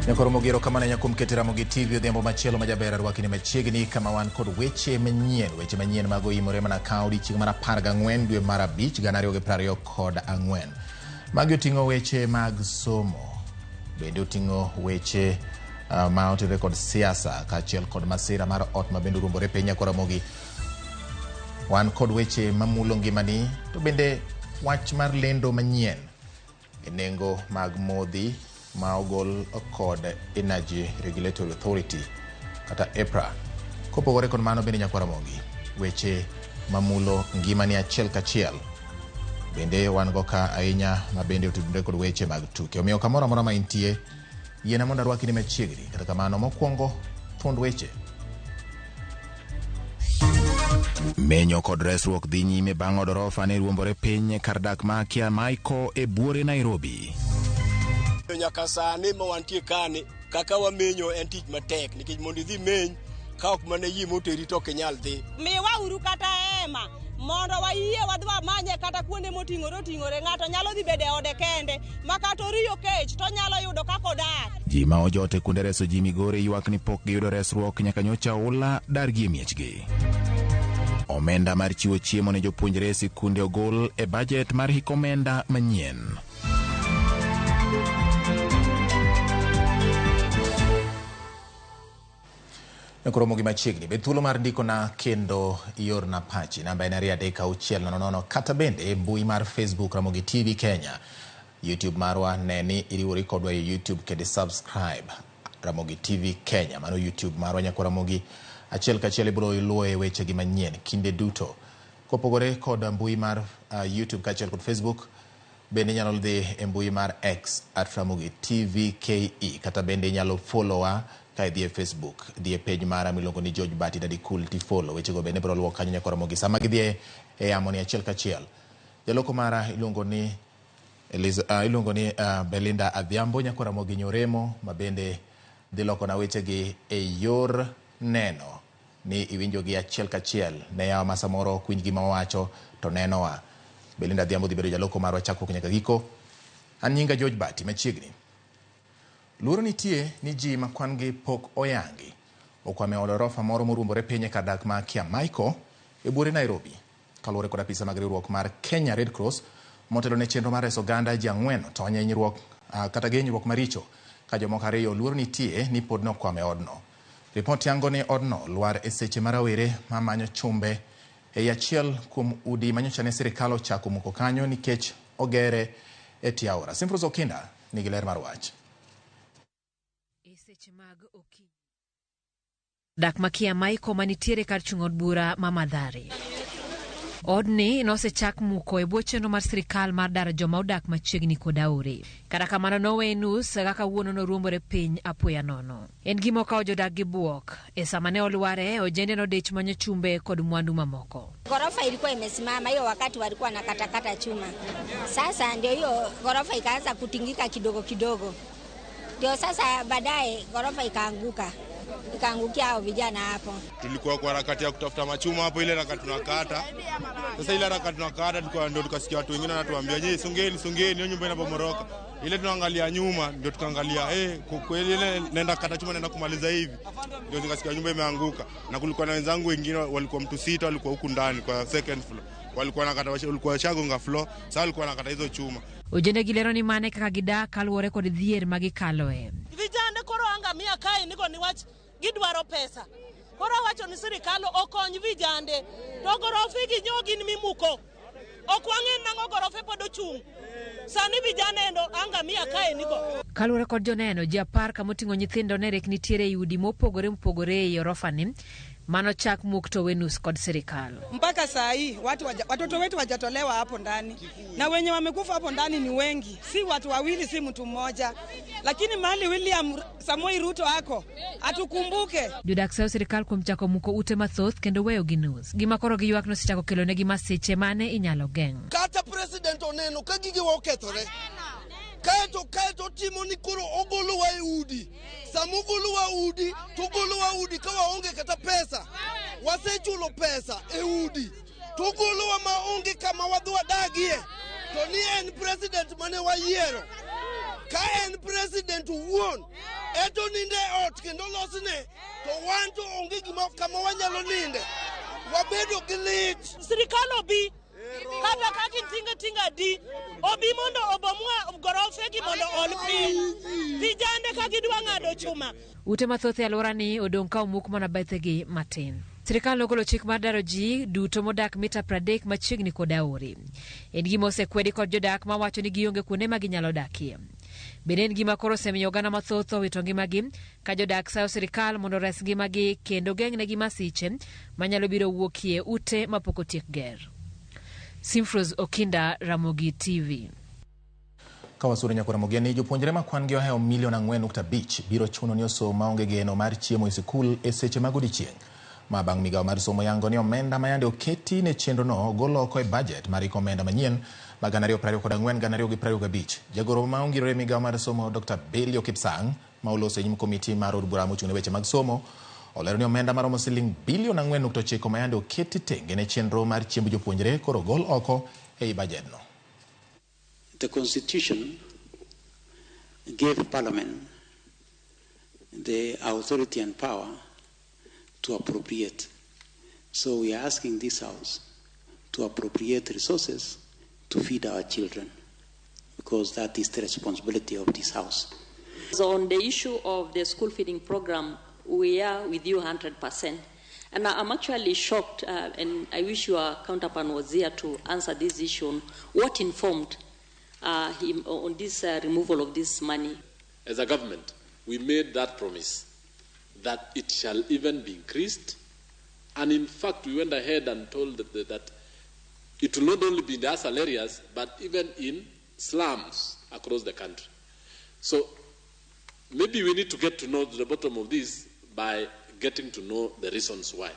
Nyakoro Mogiro kamano nyakum kete Ramogi TV odhiambo machielo majaber arwaki ni machiegni kama wan kod weche manyien, weche manyien mago imore mana ka odiechieng' mar 14 dwe mar 5 2024. Magi oting'o weche mag somo, bende oting'o weche ma otudore kod siasa kaachiel kod masira mar ot ma bende oruombore piny nyakoro Ramogi. Wan kod weche mamulo ngimani to bende wach mar lendo manyien e nengo mag modhi ma ogol kod Energy Regulatory Authority kata EPRA. Kopogore kod mano bende nyakwar Ramogi, weche mamulo ngimani achiel kachiel bende wan go ka ahinya ma bende otudore kod weche mag tuke. Omiyo kamoro amora ma intie, yiena mondo arwaki ni machiegni. Kata kamano mokwongo thuond weche. Menyo kod resruok dhi nyime bang' od orofa ne ruombore piny kar dak ma Kiamaiko e buore Nairobi. Nyaka sani ma wantie kani, kaka wamenyo en tich matek nikech mondo idhi meny ka ok mana yie moteri to ok inyal dhi. Miwa uru kata hema mondo wayie wadhi wamanye kata kuonde moting'ore oting'ore. Ng'ato nyalo dhi bedo e ode kende ma kata oriyo kech to onyalo yudo kaka odak. Ji ma ojot e kuonde reso ji Migori ywak ni pok giyudo resruok nyaka nyocha oula dargi e miechgi. Omenda mar chiwo chiemo ne jopuonjre e sikunde ogol e bajet mar hik omenda manyien. Koromo gi machiegni, bed thuolo mar ndikona kendo iorna pachi. Namba en 23600 kata bende e mbui mar Facebook Ramogi TV Kenya. YouTube marwa ne ni iriwori kodwa e YouTube kendo subscribe Ramogi TV Kenya. Mano YouTube marwa nyakwa Ramogi. Achiel kachiel ibiro luwo e weche gi manyien kinde duto. Kopogore kod mbui mar YouTube kaachiel kod Facebook, bende inyalo dhi e mbui mar X at Ramogi TV KE, kata bende inyalo follow-wa ka idhi e Facebook, dhi e page mara miluongo ni George Bati Daddy Cool ti follow. Wechego bende biro luwo kanyo nyakwa Ramogi sama gidhi e yamo ni achiel kachiel. Jaloko mara iluongo ni Eliza, iluongo ni Belinda Adhiambo nyakwa Ramogi Nyoremo, ma bende dhi lokona wechegi e yor neno ni iwinjogi achiel kachiel. Ne yawa ma samoro ok winj gima wawacho to nenowa. Belinda Adhiambo dhi bedo jaloko marwa chakruok nyaka giko. An nyinga George Bati machiegni. Luoro nitie ni ji ma kwan gi pok oyangi okwame od orofa moro moruombore piny e kar dak ma Kiamaiko e buore Nairobi. Kaluwore kod apisa mag riwruok mar Kenya Red Cross motelo ne chenro mar reso oganda ji 4 otony e hinyruok kata gi hinyruok maricho ka jomoko 2 luoro nitie ni pod nokwame odno. Ripot yango ni odno lwar e seche ma rawere mamanyo chumbe ei achiel kuom udi manyocha ne sirikal ochako muko kanyo nikech ogere e tie aora. Simfros Okinda nigi ler mar wach. E seche mag okinyi. Dak ma Kiamaiko manitiere kar chung' od bura ma Mathare. Odni nosechak muko e bwo chenro mar sirikal mar daro joma odak machiegni kod aore. Kata kamano nowe nus kaka kawuono noruombore piny apoya nono. En gima okawo jodak gi buok. E sama ne olware, ojende nodich manyo chumbe kod mwandu mamoko. Ghorofa ilikuwa imesimama hiyo wakati walikuwa nakatakata chuma. Sasa ndio hiyo ghorofa ikaanza kutingika kidogo kidogo. Ndio sasa baadaye ghorofa ikaanguka. Ikaangukia hao vijana hapo. Tulikuwa kwa harakati ya kutafuta machuma hapo, ile harakati tunakata. Sasa ile harakati tunakata tulikuwa ndio tukasikia watu wengine wanatuambia, "Nyinyi songeni, songeni, hiyo nyumba inabomoroka." Ile tunaangalia nyuma ndio tukaangalia, kweli ile naenda kata chuma naenda kumaliza hivi. Ndio nikasikia nyumba imeanguka. Na kulikuwa na wenzangu wengine walikuwa mtu 6 walikuwa huku ndani kwa second floor. Walikuwa nakata, walikuwa washagonga floor, sasa walikuwa nakata hizo chuma. Ojende gi lero ni mane kaka gidak kaluwore kod dhier ma gikaloe. Vijande koro angamia kae niko ni wach gidwaro pesa. Koro awacho ni sirikal okony vijande to gorofe gi nyo gin mimuko. Ok wang'e nang'o gorofe pod ochung'. Sani vijana endo angamia kae nigo. Kaluwore kod joneno, ji 10 kamoting'o nyithindo ne rek nitiere ei udi mopogore mopogore ei orofani mano chak muk to wenus kod sirikal. Mpaka saa hii watoto wetu wajatolewa hapo ndani, na wenye wamekufa hapo ndani ni wengi, si watu wawili, si mtu mmoja. Lakini mahali William Samoei Ruto ako atukumbuke. Jodak sayo sirikal kuom chako muko ute mathoth kendo weyo gi nus. Gima koro giywak nosechako kelonegi masiche mane inyalo geng'. Kata president oneno ka gigewa okethore, kaeto timo ni koro ogolowa e udi. Sama ogolowa udi, to ogolowa udi ka waonge kata pesa. Wasechulo pesa e udi, to ogolowa maonge kama wadhi wadagie. To ni en president mane wayiero. Ka en president owuon, eto ninde e ot kendo losne, to wan to onge gima kama wanyalo ninde. Wabedo gi lit. Sirikal obi kata kaka tinga tinga di obi mondo obomwa gorofe gi mondo ol piny. Vijande ka gidwa ng'ado chuma. Ute mathoth e alworani odong' ka omuk mana bethegi matin. Sirikal nogolo chik mar daro ji duto modak mita 30 machiegni kod aore. En gima osekwedi kod jodak mawacho ni gionge kuonde ma ginyalo dakie. Bende en gima koro osemiyo oganda mathoth owito ngimagi ka jodak sayo sirikal mondo ores ngimagi kendo geng'negi masiche manyalo biro wuokie ute mapok otiek ger. Simfros Okinda, Ramogi TV. Ka wasuro nyakora Ramogi ni jopuonjre ma kwan gi ohewo milion 4.5 biro chuno ni osom maonge geno mar chiemo e sikul e seche mag odiechieng'. Ma bang' migawo mar somo yango ni omenda ma yande oketi ne chenrono ogol oko e bajet mar iko omenda manyien mag 2024-2025. Jagoro ma ongirore e migawo mar somo Dr. Belio Kipsang ma oloso e nyim komiti mar od bura mochung' ne weche mag somo olero ni omenda maromo siling bilion 4.9 ma yande oketi tenge ne chenro mar chiemb jopuonjre koro ogol oko ei bajedno. The Constitution gave Parliament the authority and power to appropriate. So we are asking this House to appropriate resources to feed our children, because that is the responsibility of this House. So on the issue of the school feeding program, we are with you 100%. And I'm actually shocked, and I wish your counterpart was here to answer this issue on what informed him on this removal of this money. As a government, we made that promise that it shall even be increased. And in fact, we went ahead and told that it will not only be in the ASAL areas, but even in slums across the country. So maybe we need to get to know the bottom of this by getting to know the reasons why.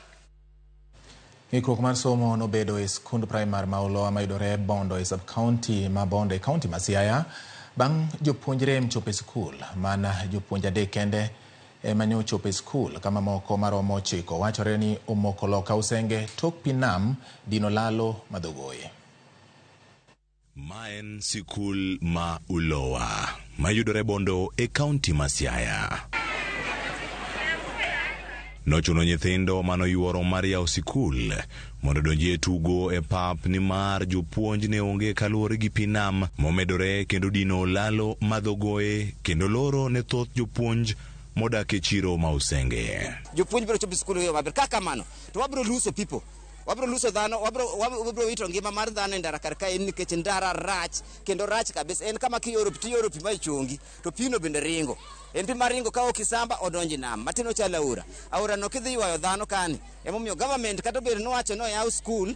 Ng'ikruok mar somo nobedo e skund primar ma Olowa mayudore Bondo e sub-county ma Bondo e county ma Siaya bang' jopuonjre mchopo e skul mana jopuonj 3 kende ema ne ochopo e skul kama moko maromo 9 wachore ni omoko loka Usenge tok pi nam dino lalo madhogoye. Ma en sikul ma Ulowa mayudore Bondo e county ma Siaya. Nochuno nyithindo manoyuoro mar yawo sikul mondo donji e tugo e pap nimar jopuonj ne onge kaluwore gi pi nam momedore kendo dino lalo madhogoye kendo loro ne thoth jopuonj modak e chiro ma Usenge. Jopuonj biro chopo e sikul e maber. Kaka kamano to wabiro luso people, wabiro luso dhano, wabiro wito ngima mar dhano e ndara kar kae nikech ndara rach kendo rach kabisa. En kama kioro pi tioro pi ma ichongi to pino bende ringo. En pi maringo ka ok isamba odonji nam. Matin ochalo aora. Aora no kidhi ywayo dhano kani. Emomiyo government kata obedo ni wacho ni oyaw skul,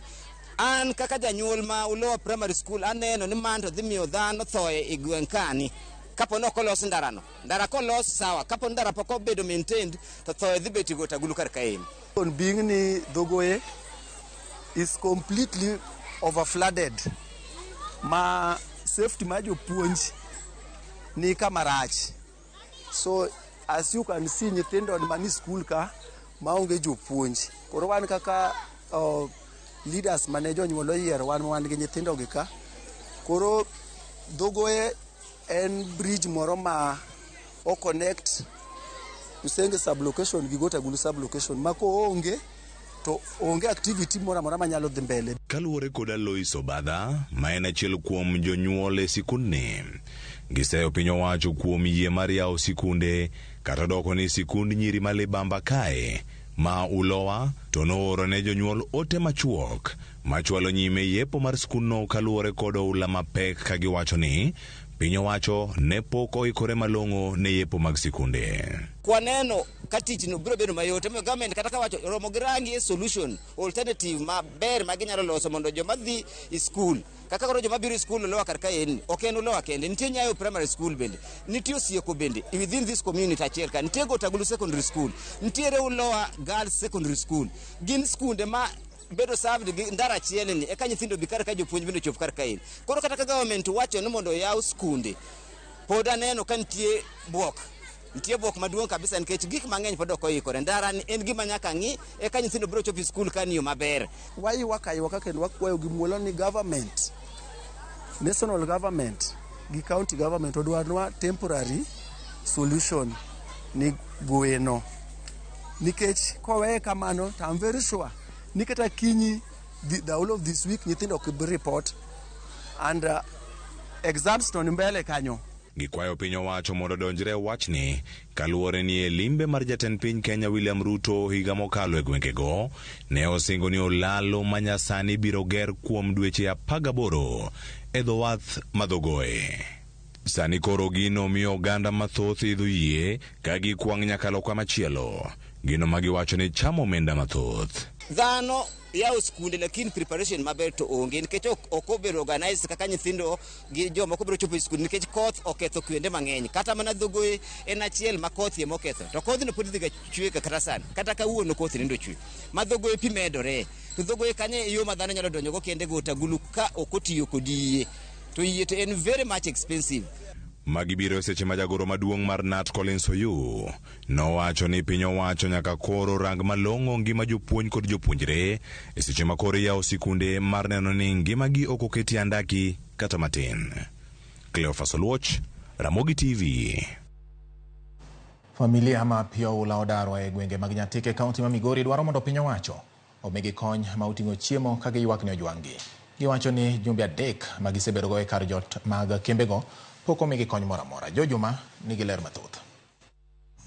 an kaka janyuol ma Ulowa Primary School aneno ni man to dhi miyo dhano thoe e gweng' kani. Kapo ni ok olos ndarano. Ndara kolos sawa, kapo ni ndara pok obedo maintained to thoe dhi bet go tagulu kar kaeni. On being ni Dhogoye is completely overflooded. Ma safety ma jopuonj ni kama rach. So as you can see nyithindo mani school ka maonge jopuonj. Koro wan kaka leaders mane jonyuol oyiero wan gi nyithindo gi ka. Koro Dhogoye en bridge moro ma o connect Usenge sublocation gi Gotagulu sublocation ma koonge to onge activity moro amora manyalo dhi mbele. Kaluwore kod Alois Obadha, ma en achiel kuom jonyuol e sikundni, giseyo piny owacho kuom yie mar yawo sikunde kata doko ni sikund nyiri ma Libamba kae ma Uloa to nooro ne jonyuol ote machuok machwalo nyime yepo mar skundno kaluwore kod oula mapek ka giwacho ni piny owacho ne pok oikore malong'o ne yepo mag sikunde. Kwaneno ka tich no biro bedo mayot, emomiyo government kata kawacho romo gi rangi e solution alternative maber ma ginyalo loso mondo joma dhi e skul kaka koro joma biro e skul Uloa kar kaeni ok en Uloa kende, nitie Nyayo Primary School bende, nitie Osieko bende within this community achiel ka, nitie Gotagulu Secondary School, nitiere Uloa Girls Secondary School. Gin skunde ma bedo served gi ndara achiel ni eka nyithindo bi kar ka, jopuonj bende chop kar kaeni. Koro kata ka government wacho ni mondo oyaw skunde, pod aneno ka nitie buok, nitie buok maduong' kabisa nikech gik mang'eny pod ok oikore. Ndara ni en gima nyaka ng'i eka nyithindo biro chopo e skul ka ni yo maber. Waywak aywaka kendo wakwayo gi muolo ni government, national government gi county government odwarnwa temporary solution ni gweno, nikech koweye kamano to I'm very sure ni kata kinyi the whole of this week nyithindo ok bi report and exams to ni mbele kanyo. Gikwayo piny owacho mondo odonjre e wachni kaluwore ni e limbe mar jatend piny Kenya William Ruto higa mokalo e gwengego ne osingo ni olalo manyasani biro ger kuom dweche 18 e dho wath madhogoe. Sani koro gino miyo oganda mathoth idho yie ka gikwang' nyaka loka machielo, gino ma giwacho ni chamo omenda mathoth. Dhano yawo skunde lakini preparation maber to onge nikech ok obedo organized kaka nyithindo gi jomoko biro chopo e skul nikech koth oketho kuonde mang'eny. Kata mana Dhogoe en achiel ma koth ema oketho, to kodhno pod dhiga chwe kata sani, kata kawuono koth nindo chwe ma Dhogoe pi medore. To Dhogoe kanyo e yo ma dhano nyalo donjogo kende go Tagulu ka ok otiyo kod yie, to yie to en very much expensive. Magi biro e seche ma jagoro maduong' mar KNUT Collins Oyu nowacho ni piny owacho nyaka koro rang malong'o ngima jopuonj kod jopuonjre e seche ma koro iyawo sikunde mar neno ni ngimagi ok oketi andaki kata matin. Cleophas Oluoch, Ramogi TV. Familia ma pi oula odaro e gwenge mag Nyatike, kaunti ma Migori dwaro mondo piny owacho omigi kony ma oting'o chiemo ka giywak ni ojwang'gi. Giwacho ni jumbe 3 ma gisebedogo e kar jot mag kembego pok omigi kony moro amora. Jojuma nigi ler mathoth.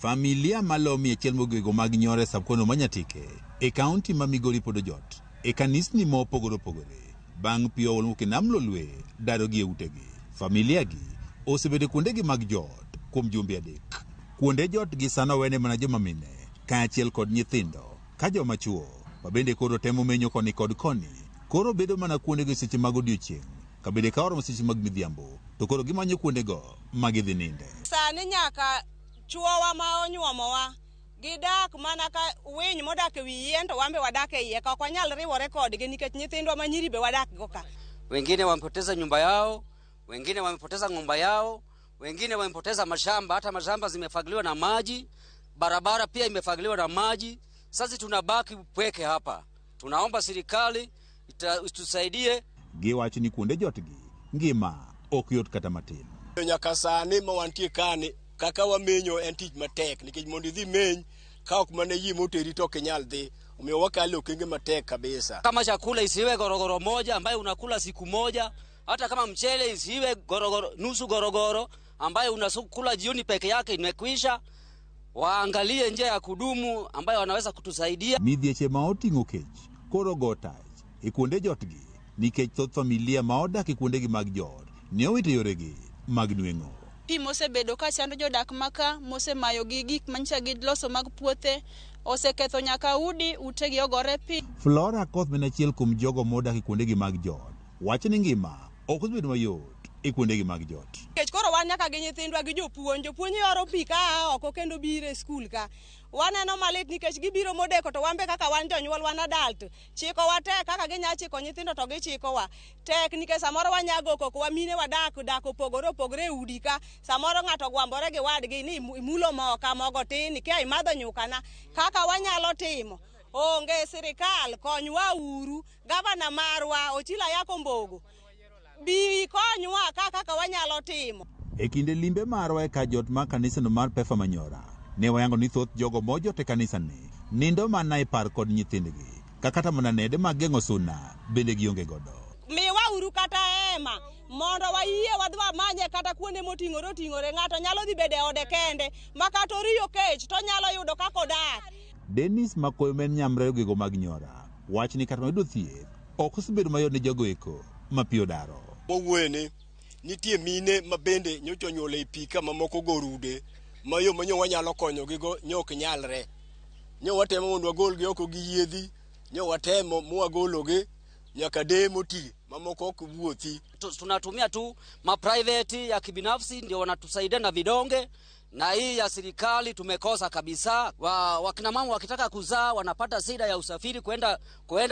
Familia malo 190 mag Nyore subkono ma Nyatike e kaunti ma Migori pod ojot e kanisni ma opogore opogore bang' pi oula mowuok e nam Lolwe darogi e utegi. Familia gi osebedo kuondegi mag jot kuom jumbe 3. Kuonde jot gi sano owene mana joma mine kaachiel kod nyithindo ka joma chuo ma bende koro temo menyo koni kod koni koro bedo mana kuondego seche mag odiochieng' ka bende ka oromo seche mag midhiambo to koro gimanyo kuondego ma gidhi ninde. Sani nyaka chuowa ma onyuomowa gidak mana ka winy modak e wi yien to wan be wadak e iye ka, ok wanyal riwore kodgi nikech nyithindwa ma nyiri be wadak go ka. Wengine wamepoteza nyumba yao, wengine wamepoteza ng'ombe yao, wengine wamepoteza mashamba, hata mashamba zimefagiliwa na maji, barabara pia imefagiliwa na maji. Sasa tunabaki pweke hapa. Tunaomba serikali itusaidie. Giwacho ni kuonde jotgi ngima ok yot kata matin. Nyaka sani ma wantie kani kaka wamenyo en tich matek nikech mondo idhi meny ka ok mana yie moteri to ok inyal dhi, omiyo wakalo okenge matek kabisa. Kama chakula isiwe gorogoro moja ambayo unakula siku moja, hata kama mchele isiwe gorogoro, nusu gorogoro ambayo unakula jioni peke yake imekwisha. Waangalie njia ya kudumu ambayo wanaweza kutusaidia. Midhieche ma oting'o kech koro go tach e kuonde jotgi nikech thoth familia ma odak e kuondegi mag jot ne owito yoregi mag nweng'o. Pi mosebedo ka chando jodak maka, mosemayo gi gik manyicha giloso mag puothe, oseketho nyaka udi, utegi ogore pi. Flora Koth en achiel kuom jogo modak e kuondegi mag jot wacho ni ngima ok osebedo mayot e kuondegi mag jot. Nikech koro wan nyaka gi nyithindwa gi jopuonj, jopuonj yoro pi ka aa oko kendo biro e skul ka. Waneno malit nikech gibiro modeko to wan be kaka wan jonyuol wan adult, chikowa tek kaka ginya chiko nyithindo to gichikowa tek nikech samoro wanyago koko wa mine wadak dak opogore opogore e udi ka, samoro ng'ato gwambore gi wadgi ni imulo moka mogo tin kia imadho nyukana. Kaka wanyalo timo onge, sirikal konywa uru, gavana marwa Ochila Ayako Mbogo bi konywa kaka wanyalo timo. E kinde limbe marwa e kar jot mar kanisano mar Pefa Manyora, ne wayango ni thoth jogo mojot e kanisani nindo mana e par kod nyithindgi, ka kata mana nede mag geng'o suna bende gionge godo. Miwa uru kata hema mondo wayie wadhi wamanye kata kuonde moting'ore oting'ore. Ng'ato nyalo dhi bedo e ode kende ma kata oriyo kech to nyalo yudo kaka odak. Dennis Makoyo ma en nyamrere gwego mag Nyora wacho ni kata mana yudo thieth ok osebedo mayot ne jogo eko ma pi odaro. Wawuoye ni nitie mine ma bende nyocha onyuolo e pi ka mamoko gorude ma yo ma nyo wanyalo konyogigo nyo ok nyalre. Nyo watemo mondo wagolgi oko gi yiedhi, nyo watemo mwagologi nyaka deye moti mamoko ok wuothi. Tunatumia tu ma private ya kibinafsi ndio wanatusaidia na vidonge, na hii ya serikali tumekosa kabisa. Wakina mama wakitaka kuzaa wanapata shida ya usafiri kwenda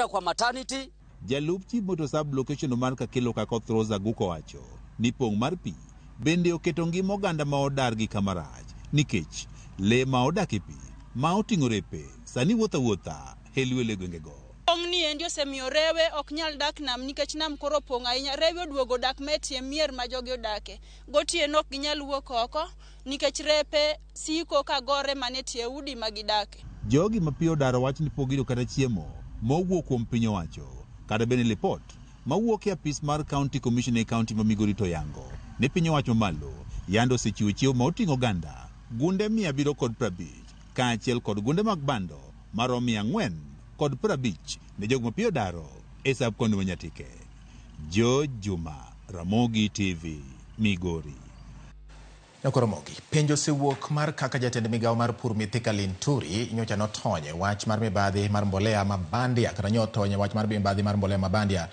kwa maternity. Jalup chief moto sub location mar Kakelo Kakoth Rose Aguko wacho ni pong' mar pi bende oketo ngima oganda ma odar gi kama rach nikech le ma odak e pi ma oting'o repe sani wuotho awuotha e liel e gwengego. Pong' ni endi osemiyo rewe ok nyal dak nam nikech nam koro opong' ahinya. Rewe oduogo dak ma e tie mier ma jogi odake. Gotieno ok ginyal wuok oko nikech repe siko ka gore mana e tie udi ma gidake. Jogi ma pi odaro wach ni pok giyudo kata chiemo mowuok kuom piny owacho kata bende lipot mawuok e apis mar County Commission e kaunti ma Migori to yango ni piny owacho mamalo yando osechiwo chiemo ma oting'o oganda gunde 750 kaachiel kod gunde mag bando maromo 450 ne jogo ma pi odaro e sub county ma Nyatike. George Juma, Ramogi TV, Migori. Nyakoromogi, penjo osewuok mar kaka jatend migawo mar pur Mithika Linturi nyocha notony e wach mar mibadhi mar mbolea ma bandia kata nyotonye wach mar mibadhi mar mbolea ma bandia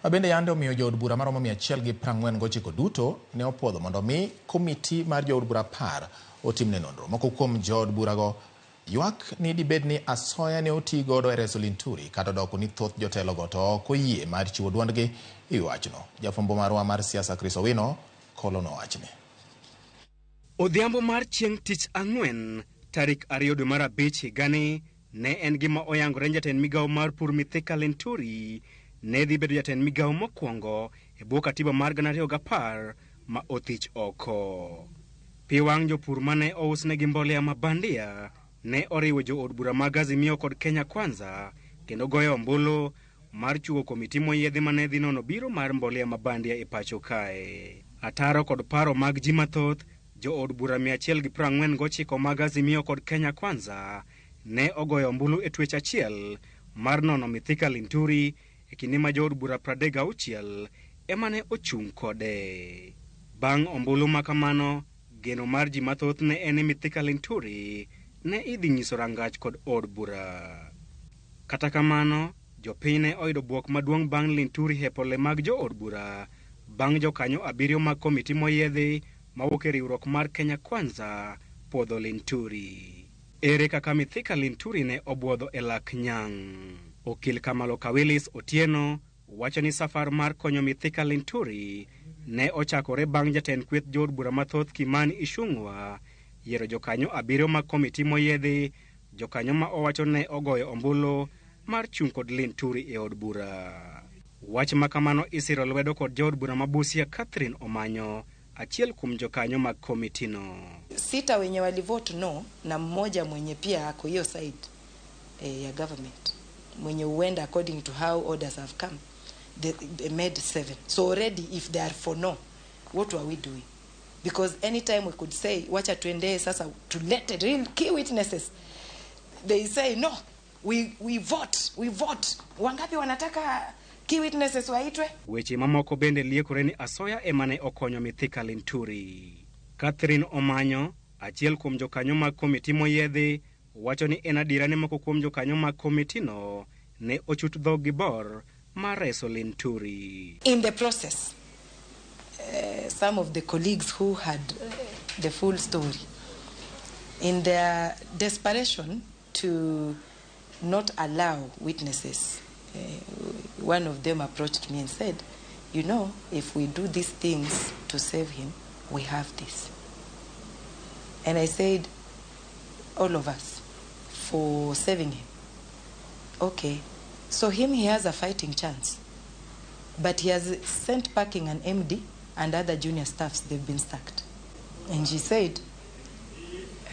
ma bende yande omiyo jood bura maromo 149 duto ne opuodho mondo mi komiti mar jood bura 10 otimne nonro. Moko kuom jood burago ywak ni dibed ni asoya ne oti godo e reso Linturi kata doko ni thoth jotelogo to ok oyie mar chiwo duondgi e wachno. Jafwambo marwa mar siasa Chris Owino kolono wachni. Odhiambo mar chieng' tich ang'wen tarik 2 dwe mar 5 higani ne en gima oyangore jatend migawo mar pur Mithika Linturi ne dhi bedo jatend migawo mokwongo e bwo katiba mar 2010 ma othich oko. Pi wang' jopur mane ousnegi mbolea ma bandia ne oriwo jood bura mag Azimio kod Kenya Kwanza kendo goyo ombulu mar chuo komiti moyiedhi mane dhi nono biro mar mbolea ma bandia e pacho kae. Ataro kod paro mag ji mathoth, jood bura 149 mag Azimio kod Kenya Kwanza ne ogoyo ombulu e twech achiel mar nono Mithika Linturi e kinde ma jood bura 36 ema ne ochung' kode. Bang' ombulu ma kamano, geno mar ji mathoth ne en ni Mithika Linturi ne idhi nyiso rangach kod od bura. Kata kamano, jopiny ne oyudo bwok maduong' bang' Linturi hepo le mag jood bura bang' jokanyo 7 mag komiti moyiedhi mawuok e riwruok mar Kenya Kwanza puodho Linturi. Ere kaka Mithika Linturi ne obwodho e lak nyang'? Okil Kamalo Kawilis Otieno wacho ni safar mar konyo Mithika Linturi ne ochakore bang' jatend kweth jood bura mathoth Kimani Ichung'wa yiero jokanyo 7 mag komiti moyiedhi, jokanyo ma owacho ne ogoyo ombulu mar chung' kod Linturi e od bura. Wach ma kamano isiro lwedo kod jood bura ma Busia Catherine Omanyo, achiel kuom jokanyo mag komitino. 6 wenye walivote no na mmoja mwenye pia ako hiyo side ya government mwenye huenda according to how orders have come they made 7. So already if they are for no, what are we doing? Because anytime we could say wacha tuende sasa to let the real key witnesses, they say no, we vote, we vote. Wangapi wanataka key witnesses waitwe? Weche mamoko bende liekore ni asoya ema ne okonyo Mithika Linturi. Catherine Omanyo, achiel kuom jokanyo mag komiti moyiedhi, wacho ni en adiera ni moko kuom jokanyo mag komitino ne ochut dhog gi bor mar reso Linturi. In the process, some of the colleagues who had the full story, in their desperation to not allow witnesses, one of them approached me and said, you know, if we do these things to save him, we have this. And I said, all of us, for saving him. Okay, so him, he has a fighting chance. But he has sent packing an MD and other junior staffs, they've been sacked. And she said,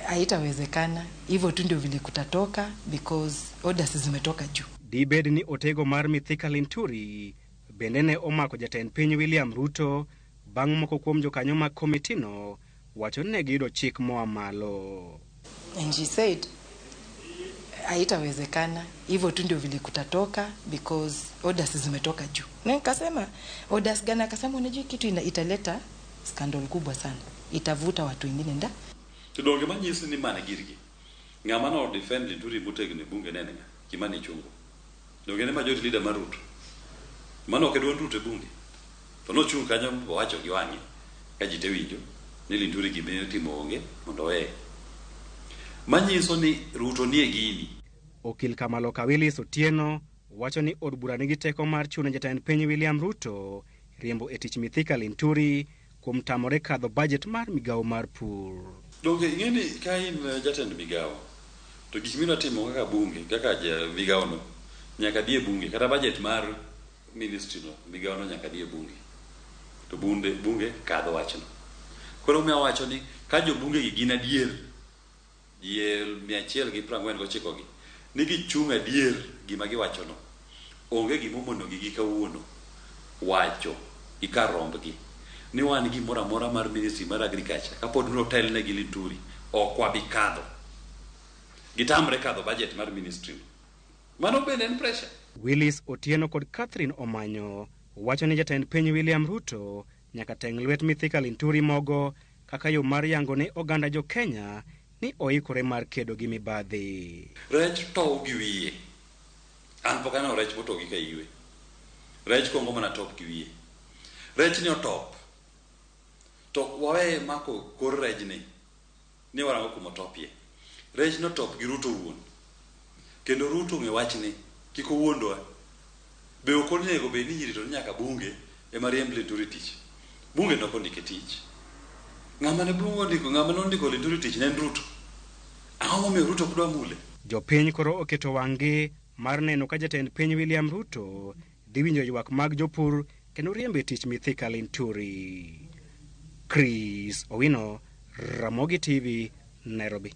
haitawezekana, hivyo tu ndio vile kutatoka because orders zimetoka juu. Dibed ni otego mar Mithika Linturi bende ne omako jatend piny William Ruto bang' moko kuom jokanyo mag komitino wacho ni ne giyudo chik moa malo. And she said, Haitawezekana, hivyo tu ndio vile kutatoka because orders zimetoka juu. Na nikasema orders gani? Akasema unajua kitu italeta scandal kubwa sana, itavuta watu wengine nda. To donge manyisi ni mane girgi. Ng'ama no defend Linturi motegno e bunge nene ng'a? Kimani Ichung'wa. Donge ne majority leader mar Ruto. Mano ok e duond Ruto e bunge. To nochung' kanyo owacho gi wang'e ka ji te winjo ni Linturi gima otimo onge mondo oweye. Manyiso ni Ruto nie gini. Okil Kamaloka Willis Otieno wacho ni od bura nigi teko mar chuno jatend piny William Ruto riembo e tich Mithika Linturi kuom tamore kadho bajet mar migawo mar pur. Donge ing'e ni ka in jatend migawo to gik midwa timo kaka bunge kaka migawo no nyaka dhi e bunge kata bajet mar ministry no migawo no nyaka dhi e bunge to bunge kadho wachno. Koro omiyo awacho ni ka jobunge gi gin adier ji 149 gi ni gichung' adier gima giwachono onge gima omonogi gi kawuono wacho gi kar rombgi ni wan gimoro amora mar ministry mar agriculture kapod notelne gi Linturi ok wabi kadho. Gitamre kadho budget mar ministry no. Mano bende en pressure. Willis Otieno kod Catherine Omanyo wacho ni jatend piny William Ruto nyaka teng' lwet Mithika Linturi mogo kaka yo mar yango ne oganda jo Kenya ni oikore mar kedo gi mibadhi. Rech tow gi wiye. An pok aneno rech motow gi kaiwe. Rech kuongo mana top gi wiye. Rech ni otop. To wawe mako kor rejni ni warango kuma otopie. Rech notop gi Ruto wuon. Kendo Ruto ong'e wachni kik owuondwa. Be ok onego bed ni irito ni nyaka bunge ema riemb Linturi tich. Bunge nok ondike tich. Ng'ama ne bunge ondiko, ng'ama nondiko Linturi tich ne en Ruto. Ang'o momiyo Ruto ok dwa mule? Jopiny koro oketo wang'gi mar neno ka jatend piny William Ruto dhi winjo ywak mag jopur kendo riembo e tich Mithika Linturi. Chris Owino, Ramogi TV, Nairobi.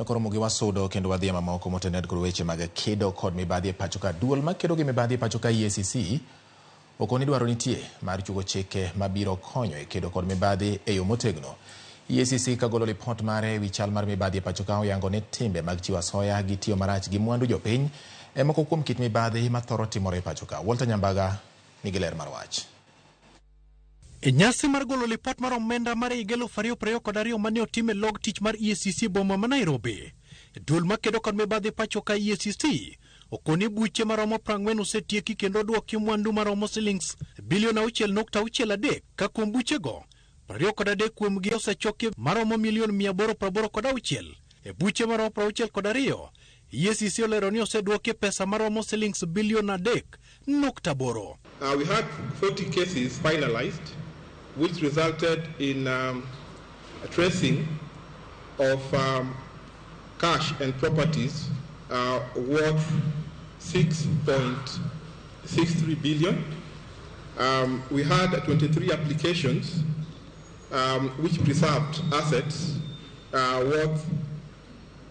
Koro gi wasudo kendo wadhi e mamoko motenore kod weche mag kedo kod mibadhi e pacho ka. Duol makedo gi mibadhi e pacho ka EACC okoni dwaro nitie mar chugo chike mabiro konyo e kedo kod mibadhi e yo motegno. EACC kagolo lipot mare ewi chal mar mibadhi e pacho ka oyango ni timbe mag chiwo asoya gi tiyo marach gi mwandu jopiny e moko kuom kit mibadhi mathoro timore e pacho ka. Walter Nyambaga nigi ler mar wach. E nyasi mar golo lipot mar omenda mar higa 2022 mane otim e log tich mar EACC boma ma Nairobi, duol makedo kod mibadhi pacho ka EACC okoni buche maromo 40 osetieki kendo odwoki mwandu maromo silings bilion 6.63 ka kuom buchego 23 kuomgi osechoki maromo milion 886. E buche maromo 62 EACC olero ni osedwoki pesa maromo silings bilion 3.8. We had 40 cases finalized, which resulted in a tracing of cash and properties worth 6.63 billion. We had 23 applications which preserved assets worth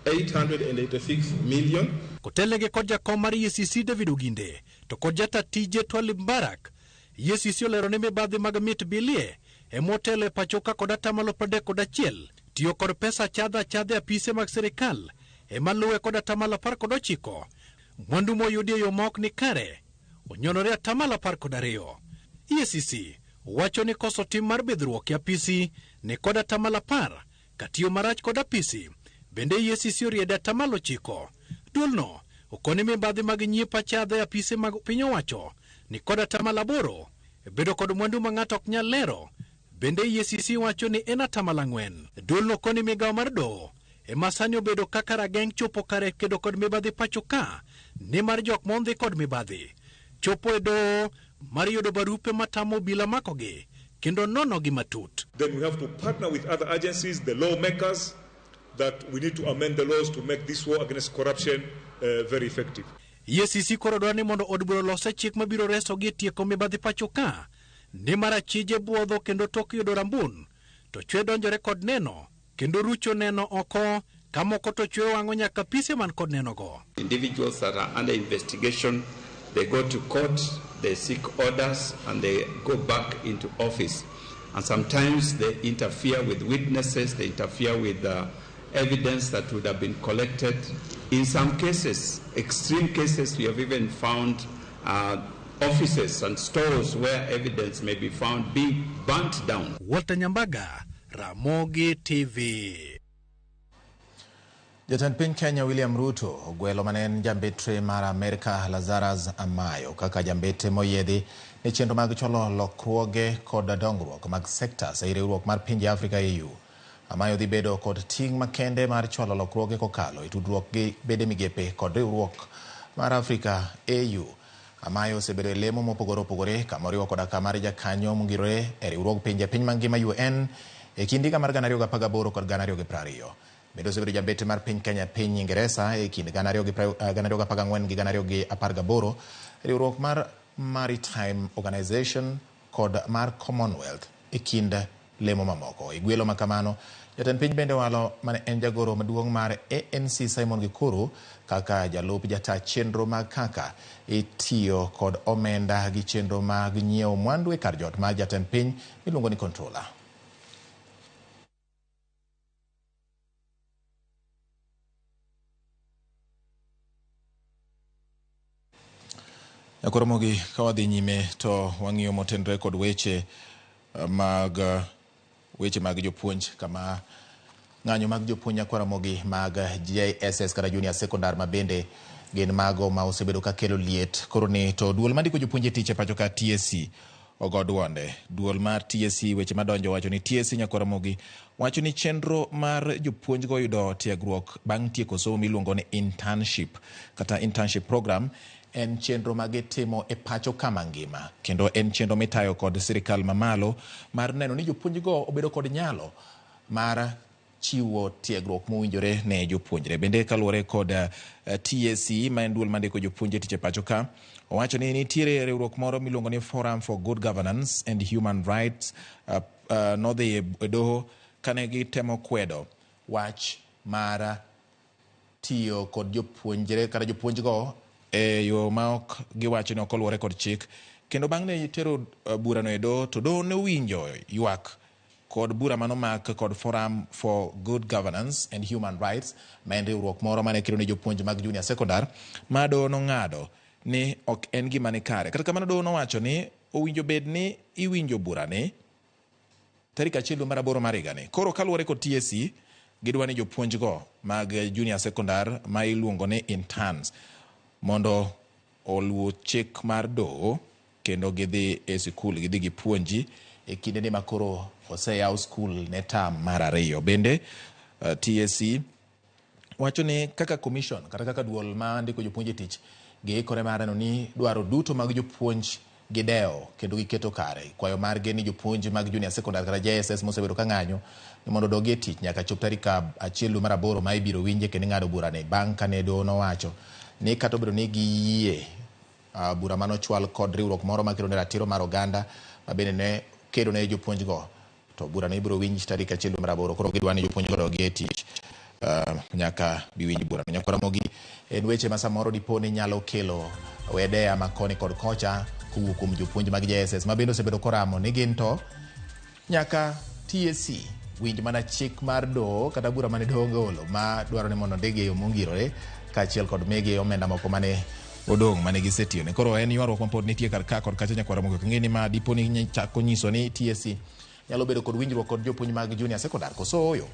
886 million. Kotelnegi kod jakom mar EACC David Oginde to kod jata tije Twalib Mbarak, EACC olero ni mibadhi mag mit bilie emotelo e pacho ka kod atamalo 31, tiyo kod pesa achadha achadha e apise mag sirikal ema luwe kod atamalo 19, mwandu moyudi e yo ma ok ni kare onyonore atamalo 12. EACC wacho ni koso tim mar bidhruok e apisi ni kod atamalo 10 ka tiyo marach kod apisi bende EACC oriede atamalo 9. Duolno okoni mibadhi mag nyiepo achadha e apise mag piny owacho ni kod atamalo 8, bedo kod mwandu ma ng'ato ok nyal lero bende EACC wacho ni en atamalo 4. Duolno koni migawo mar doho ema sani obedo kaka rageng' chopo kare kedo kod mibadhi pacho ka, nimar jok mondhi kod mibadhi chopo e doho mar yudo barupe matamo obila makogi kendo nonogi matut. Then we have to partner with other agencies, the lawmakers, that we need to amend the laws to make this war against corruption very effective. EACC koro dwaro ni mondo od bura olose chik mabiro resogi e tieko mibadhi pacho ka, nimar achije buodho kendo tok yudo rambun to chwe donjore kod neno kendo rucho neno oko ka moko to chwe wang'o nyaka pise man kod nenogo. Individuals that are under investigation, they go to court, they seek orders, and they go back into office. And sometimes they interfere with witnesses, they interfere with evidence that would have been collected In some cases, extreme cases, we have even found offices and stores where evidence may be found being burnt down. Walter Nyambaga, Ramogi TV. Jatend piny Kenya William Ruto ogwelo mane en jambetre mar Amerka Lazarus Amayo kaka jambetre moyiedhi ne chenro mag chwalo lokruoge kod dongruok mag sectors ei riwruok mar pinje Afrika AU. Amayo dhi bedo kod ting' makende mar chwalo lokruoge kokalo e tudruok gi bede migepe kod riwruok mar Afrika AU. Amayo osebedo e lemo mopogore opogore kama oriwo koda ka mar jakanyo mongirore e riwruog pinje piny mangima UN e kind higa mar 2018 kod 2020. Bende osebedo jambetre mar piny Kenya e piny Ingeresa e kind 2014 gi 2018, riwruok mar Maritime Organization kod mar Commonwealth e kind lemo mamoko. E gwelo makamano, jatend piny bende owalo mane en jagoro maduong' mar ANC Simon Gikuru kaka jalup jata chenro mag kaka itiyo kod omenda gi chenro mag nyiewo mwandu e kar jot mar jatend piny miluongo ni controller. Nyakoromogi ka wadhi nyime to wang'iyo motenre kod weche mag jopuonj kama ng'anyo mag jopuonj nyakwaramogi mag JSS kata Junior Secondary ma bende gin mago ma osebedo ka kelo liet. Koro ni to duol mandiko jopuonj e tich e pacho ka TSC ogo duonde. Duol mar TSC weche madonjo wacho ni TSC nyakwaramogi wacho ni chenro mar jopuonj go yudo tiegruok bang' tieko somo miluongo ni internship kata internship program en chenro ma gitimo e pacho kama ngima kendo en chenro mitayo kod sirikal mamalo mar neno ni jopuonj go obedo kod nyalo mar chiwo tiegruok mowinjore ne jopuonjre. Bende kaluwore kod TSC ma en duol mandiko jopuonj e tich e pacho ka, owacho ni nitiere riwruok moro miluongo ni Forum for Good Governance and Human Rights nodhi e doho kane gitemo kwedo wach mar tiyo kod jopuonjre kata jopuonj go e yo ma ok giwacho ni ok oluwore kod chik. Kendo bang' ne tero burano e doho to doho ne owinjo ywak kod bura manomak kod Forum for Good Governance and Human Rights ma en riwruok moro mane kedo ne jopuonj mag junior secondary ma doho nong'ado ni ok en gima ni kare. Kata kamano doho nowacho ni owinjo bed ni iwinjo burani tarik 1 dwe mar 8 mar higani. Koro kaluwore kod TSC gidwa ni jopuonj go mag junior secondary ma iluongo ni interns mondo oluw chik mar doho kendo gidhi e sikul gidhi gipuonji e kindeni ma koro oseyaw skul ne tam mar 2. Bende TSC wacho ni kaka commission kata kaka duol ma ndiko jopuonj e tich giikore mar neno ni dwaro duto mag jopuonj gidewo kendo giketo kare. Kwayo margi ni jopuonj mag junior secondary kata JSS mosebedo ka ng'anyo ni mondo odogi e tich nyaka chop tarik 1 dwe mar 8 ma ibiro winje kendo ing'ado burani bang' kane doho nowacho ni kata obedo ni giyie bura manochwal kod riwruok moro makedo ne ratiro mar oganda ma bende ne kedo ne jopuonj go to burano ibiro winj tarik 1 dwe mar 8. Koro gidwa ni jopuonj go odogi e tich nyaka biwinj burano. Nyakwaramogi en weche ma samoro dipo ni nyalo kelo wedeya ma koni kod kocha kowuok kuom jopuonj mag JSS ma bende osebedo koramo ni gin to nyaka TSC winj mana chik mar doho kata bura mane doho ogolo ma dwaro ni mondo ondikgi e yo mongirore kaachiel kod migi omenda moko mane odong' mane gisetiyone. Koro en ywaruok ma pod nitie kar ka kod kacha nyakwaramogi. Ok ing'e ni ma dipo ni chako nyiso ni TSC nyalo bedo kod winjruok kod jopuonj mag junior secondary koso ooyo.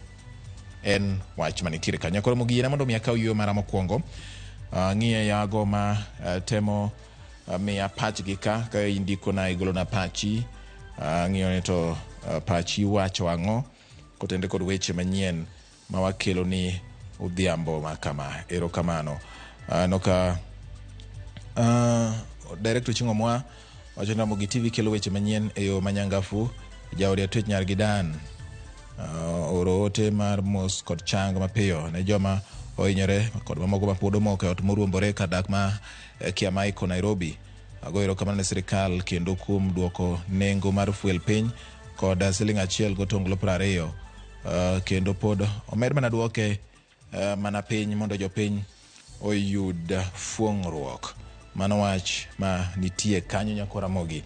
En wach manitiere kanyo. Koro mogi yiena mondo mi akaw yueyo mara mokwongo. Ng'iye yago ma temo miya pachgi ka indikona igolona pachi. Ang'iyo ni to pachi wacho ang'o kotenre kod weche manyien ma wakelo ni odhiambo ma kama. Erokamano. Aneno ka Director Oching'o Mwa wacho ni Ramogi TV kelo weche manyien e yo manyangafu. Jaode Atwech nyar Gidan oro ote mar mos kod chang mapiyo ne joma ohinyore kod mamoko ma pod omoko e ot moruombore kar dak ma Kiamaiko Nairobi. Agoyo erokamano ne sirikal kendo kuom duoko nengo mar fuel piny kod siling 1.20 kendo pod omed mana duoke mana piny mondo jopiny oyud fuong'ruok. Mano wach ma nitie kanyo nyakwaramogi.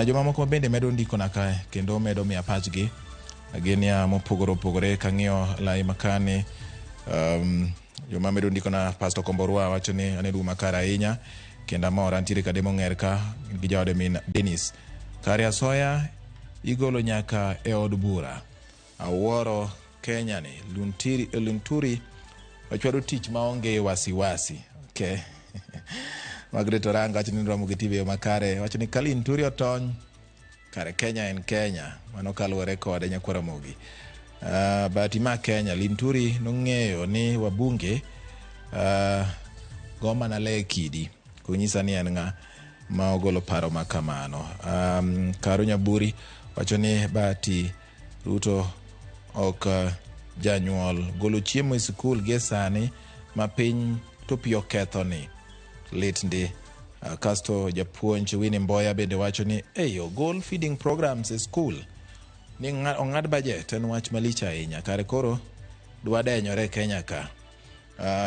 Jomamoko bende medo ndikona kae kendo medo miya pachgi gin ya mopogore opogore. Kang'iyo lai makani Joma medo ndikona Pastor Komborwa wacho ni ane duma kare ahinya kendo amor antiere kade mong'er ka gi jaode min Dennis. Kare asoya igolo nyaka e od bura. Awuoro Kenya ni Linturi ochwado tich maonge wasiwasi. Okay. Margaret Oranga wacho ni Ramogi TV yo makare wacho ni ka Linturi otony kare Kenya en Kenya mano kaluwore kode nyakwar Ramogi. Bahati ma Kenya Linturi nong'eyo ni wabunge go mana le kidi konyisa ni en ng'a ma ogolo paro ma kamano. Karo Nyaburi wacho ni Bahati Ruto ok janyuol golo chiemo e sikul gie sani ma piny to pi oketho ni lit ndi. Kasto japuonj Winnie Mboya bende wacho ni ei ogol feeding programs e skul ni ong'ad budget en wach malich ahinya kare koro dwa denyore Kenya ka.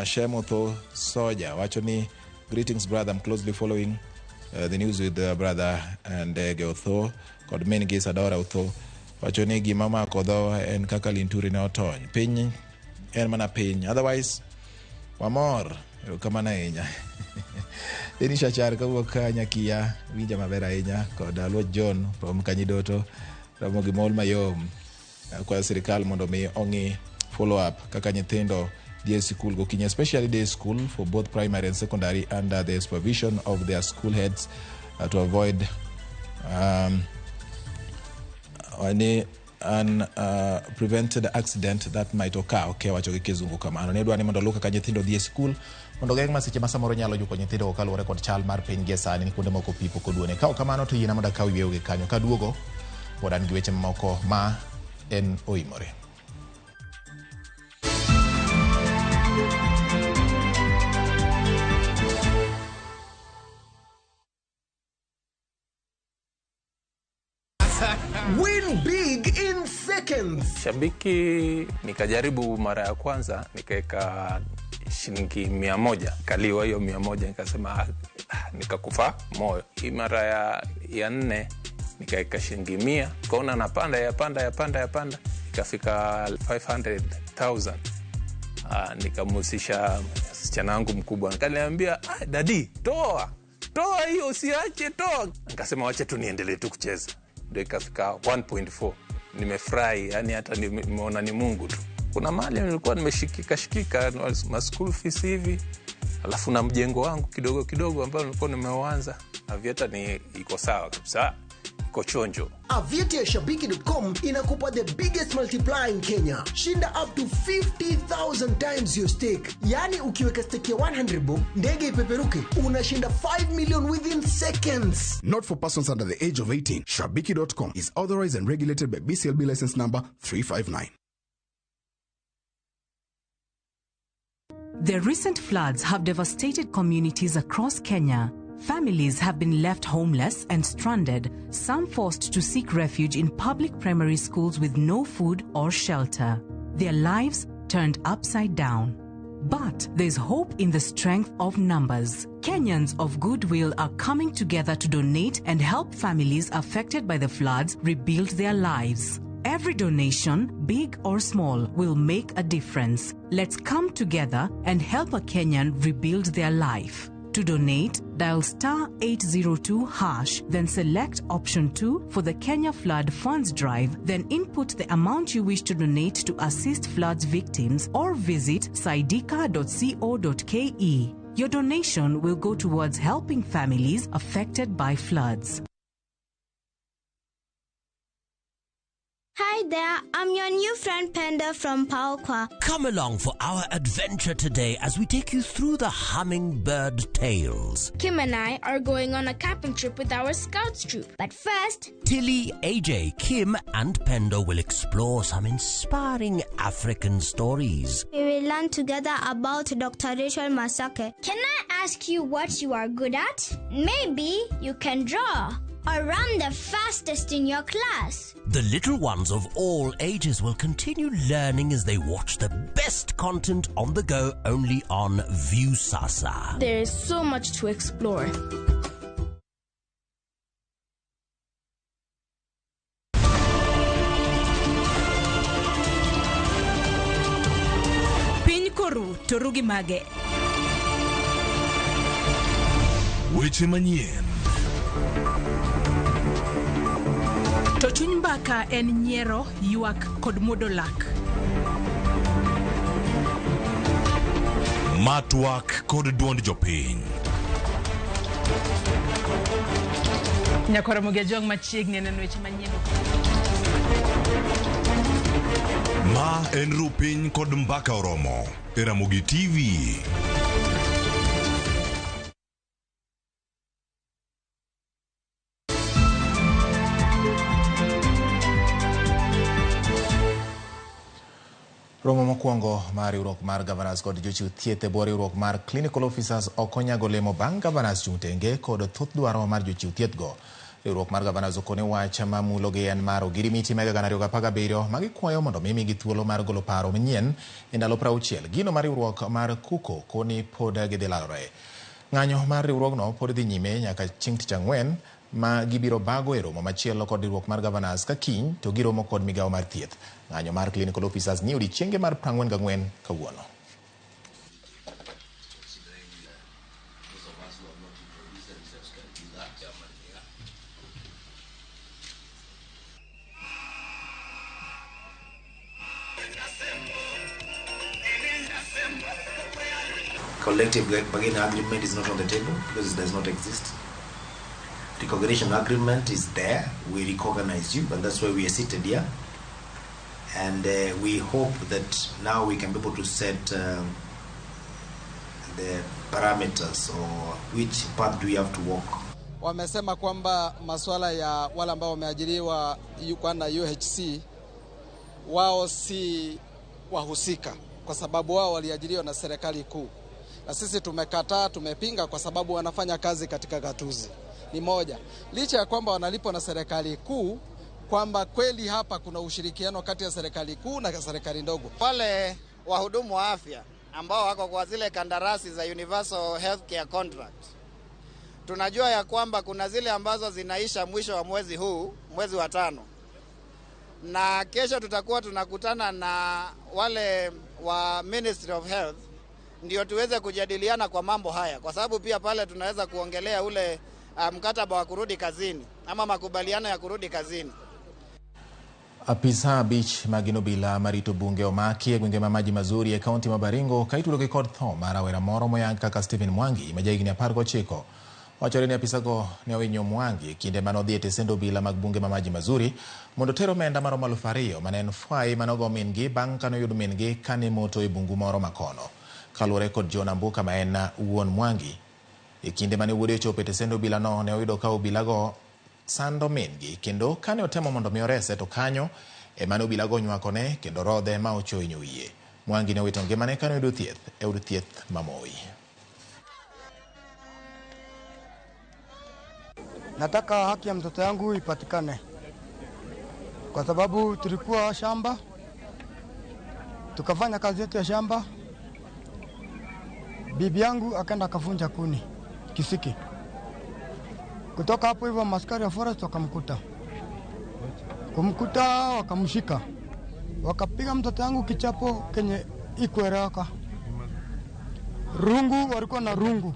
Shemotho Soja wacho ni greetings brother, I'm closely following the news with brother Ndege Otho kod min gi Isadora Otho wacho ni gima mako dhowa en kaka Linturi ne otony piny en mana piny otherwise wamor. Erokamano ahinya. Denis Achar kawuok Nyakia winja maber ahinya kod Aluoch John from Kanyidoto Ramogi mol mayom kwayo sirikal mondo mi ong'i follow up kaka nyithindo dhi e sikul gokinyi especially day school for both primary and secondary under the supervision of their school heads to avoid any prevented accident that might occur. Okay, wacho gi kizungu kamano ne dwa ni mondo luka ka nyithindo dhi e sikul mondo geng' masiche ma samoro nyalo juko nyithindo kaluwore kod chal mar piny gie sani ni kuonde moko pi pok oduone. Ka ok kamano to yiena mondo akaw yweyo gi kanyo kaduogo pod an gi weche mamoko ma en oimore. Win big in seconds. Shabiki nikajaribu mara ya kwanza nikaweka shilingi 100, kaliwa hiyo 100 nikasema nikakufa moyo. Hii mara ya nne nikaweka shilingi 100, nikaona napanda yapanda ikafika 500,000. Nikamhusisha msichana wangu mkubwa, akaniambia dadi toa hiyo usiache toa. Nikasema wacha tu niendelee tu kucheza. Ndio ikafika 1.4. Nimefurahi, yani hata nimeona ni Mungu tu. Kuna mali nilikuwa nimeshikika ma school fees hivi, alafu na mjengo wangu kidogo kidogo ambao nilikuwa nimeuanza. Aviator ni iko sawa kabisa, iko chonjo. Aviator ya Shabiki.com inakupa the biggest multiplier in Kenya. Shinda up to 50,000 times your stake. Yani ukiweka stake ya 100 bob, ndege ipeperuke, unashinda 5 million within seconds. Not for persons under the age of 18. Shabiki.com is authorized and regulated by BCLB license number 359. The recent floods have devastated communities across Kenya. Families have been left homeless and stranded, some forced to seek refuge in public primary schools with no food or shelter. Their lives turned upside down. But there's hope in the strength of numbers. Kenyans of goodwill are coming together to donate and help families affected by the floods rebuild their lives. Every donation, big or small, will make a difference. Let's come together and help a Kenyan rebuild their life. To donate, dial *802#, then select option 2 for the Kenya Flood Funds Drive, then input the amount you wish to donate to assist floods victims or visit saidika.co.ke. Your donation will go towards helping families affected by floods. Hi there, I'm your new friend Penda from Paokwa. Come along for our adventure today as we take you through the hummingbird tales. Kim and I are going on a camping trip with our scouts troop. But first, Tilly, AJ, Kim and Pendo will explore some inspiring African stories. We will learn together about Dr. Rachel Masake. Can I ask you what you are good at? Maybe you can draw or run the fastest in your class. The little ones of all ages will continue learning as they watch the best content on the go only on Viusasa. There is so much to explore. Piny koru to To rugi mage. Weche manyien. To chuny mbaka en nyiero, ywak kod muodo lak. Ma twak kod duond jopiny. Nyakwar Ramogi Ajwang' machiegni neno weche manyien. Ma en Rupiny kod Mbaka Oromo e Ramogi TV. Romo mokwongo mar riwruok mar Governors kod jochiw thieth e bwo riwruok mar Clinical Officers ok onyago olemo bang' Governors chung' tenge kod thoth dwaro mar jochiw thieth go. Riwruok mar Governors okone wach mamulogi en mar ogirimiti mag 2017 ma gikwayo mondo mi migi thuolo mar golo paro manyien e ndalo 60. Gino mar riwruok mar KUKO koni pod gidhi lalore. Ng'anyo mar riwruogno pod dhi nyime nyaka chieng' tich ang'wen ma gibiro bago e romo machielo kod riwruok mar Governors ka kiny to giromo kod migawo mar thieth. Ng'anyo mar Clinical Officers ni odiechienge mar 44 kawuono. Collective bargaining agreement is not on the table because it does not exist. Recognition agreement is there. We recognize you, and that's why we are seated here. And we hope that now we can be able to set the parameters or which path do we have to walk. Wamesema kwamba masuala ya wale ambao wameajiriwa na UHC wao si wahusika kwa sababu wao waliajiriwa na serikali kuu. Na sisi tumekataa, tumepinga kwa sababu wanafanya kazi katika gatuzi. Ni moja. Licha ya kwamba wanalipwa na serikali kuu, kwamba kweli hapa kuna ushirikiano kati ya serikali kuu na serikali ndogo. Wale wahudumu wa afya ambao wako kwa zile kandarasi za Universal Healthcare Contract, tunajua ya kwamba kuna zile ambazo zinaisha mwisho wa mwezi huu, mwezi wa 5. Na kesho tutakuwa tunakutana na wale wa Ministry of Health ndio tuweze kujadiliana kwa mambo haya, kwa sababu pia pale tunaweza kuongelea ule mkataba wa kurudi kazini ama makubaliano ya kurudi kazini. Apisa abich mag obila marito bunge omaki e gwenge ma Maji Mazuri e kaunti ma Baringo ka itudo gi kod tho mar rawera moro moyang kaka Stephen Mwangi ma jahigni 19. Wachore ni apisago ne owinyo Mwangi e kinde mane odhi e tesend obila mag bunge ma Maji Mazuri mondo oter omenda maromo 2000 mane en fwai manogo min-gi bang' kanoyud min-gi kane moto e bungu moro makono. Kaluwore kod John Ambuka ma en wuon Mwangi, e kinde mane wuode ochopo e tesend obila no ne oyudo ka obilago sando min-gi kendo kane otemo mondo mi orese to kanyo ema ne obilago onywakone kendo rodhe ma ochoinyo wiye. Mwangi ne owito ngimane kane oyudo thieth e od thieth ma Moi. Nataka haki ya mtoto yangu ipatikane kwa sababu tulikuwa shamba tukafanya kazi yetu ya shamba. Bibi yangu akaenda akavunja kuni kisiki. Kutoka hapo hivyo maskari wa forest wakamkuta. Kumkuta wakamshika. Wakapiga mtoto yangu kichapo kenye ikueleweka. Rungu, walikuwa na rungu.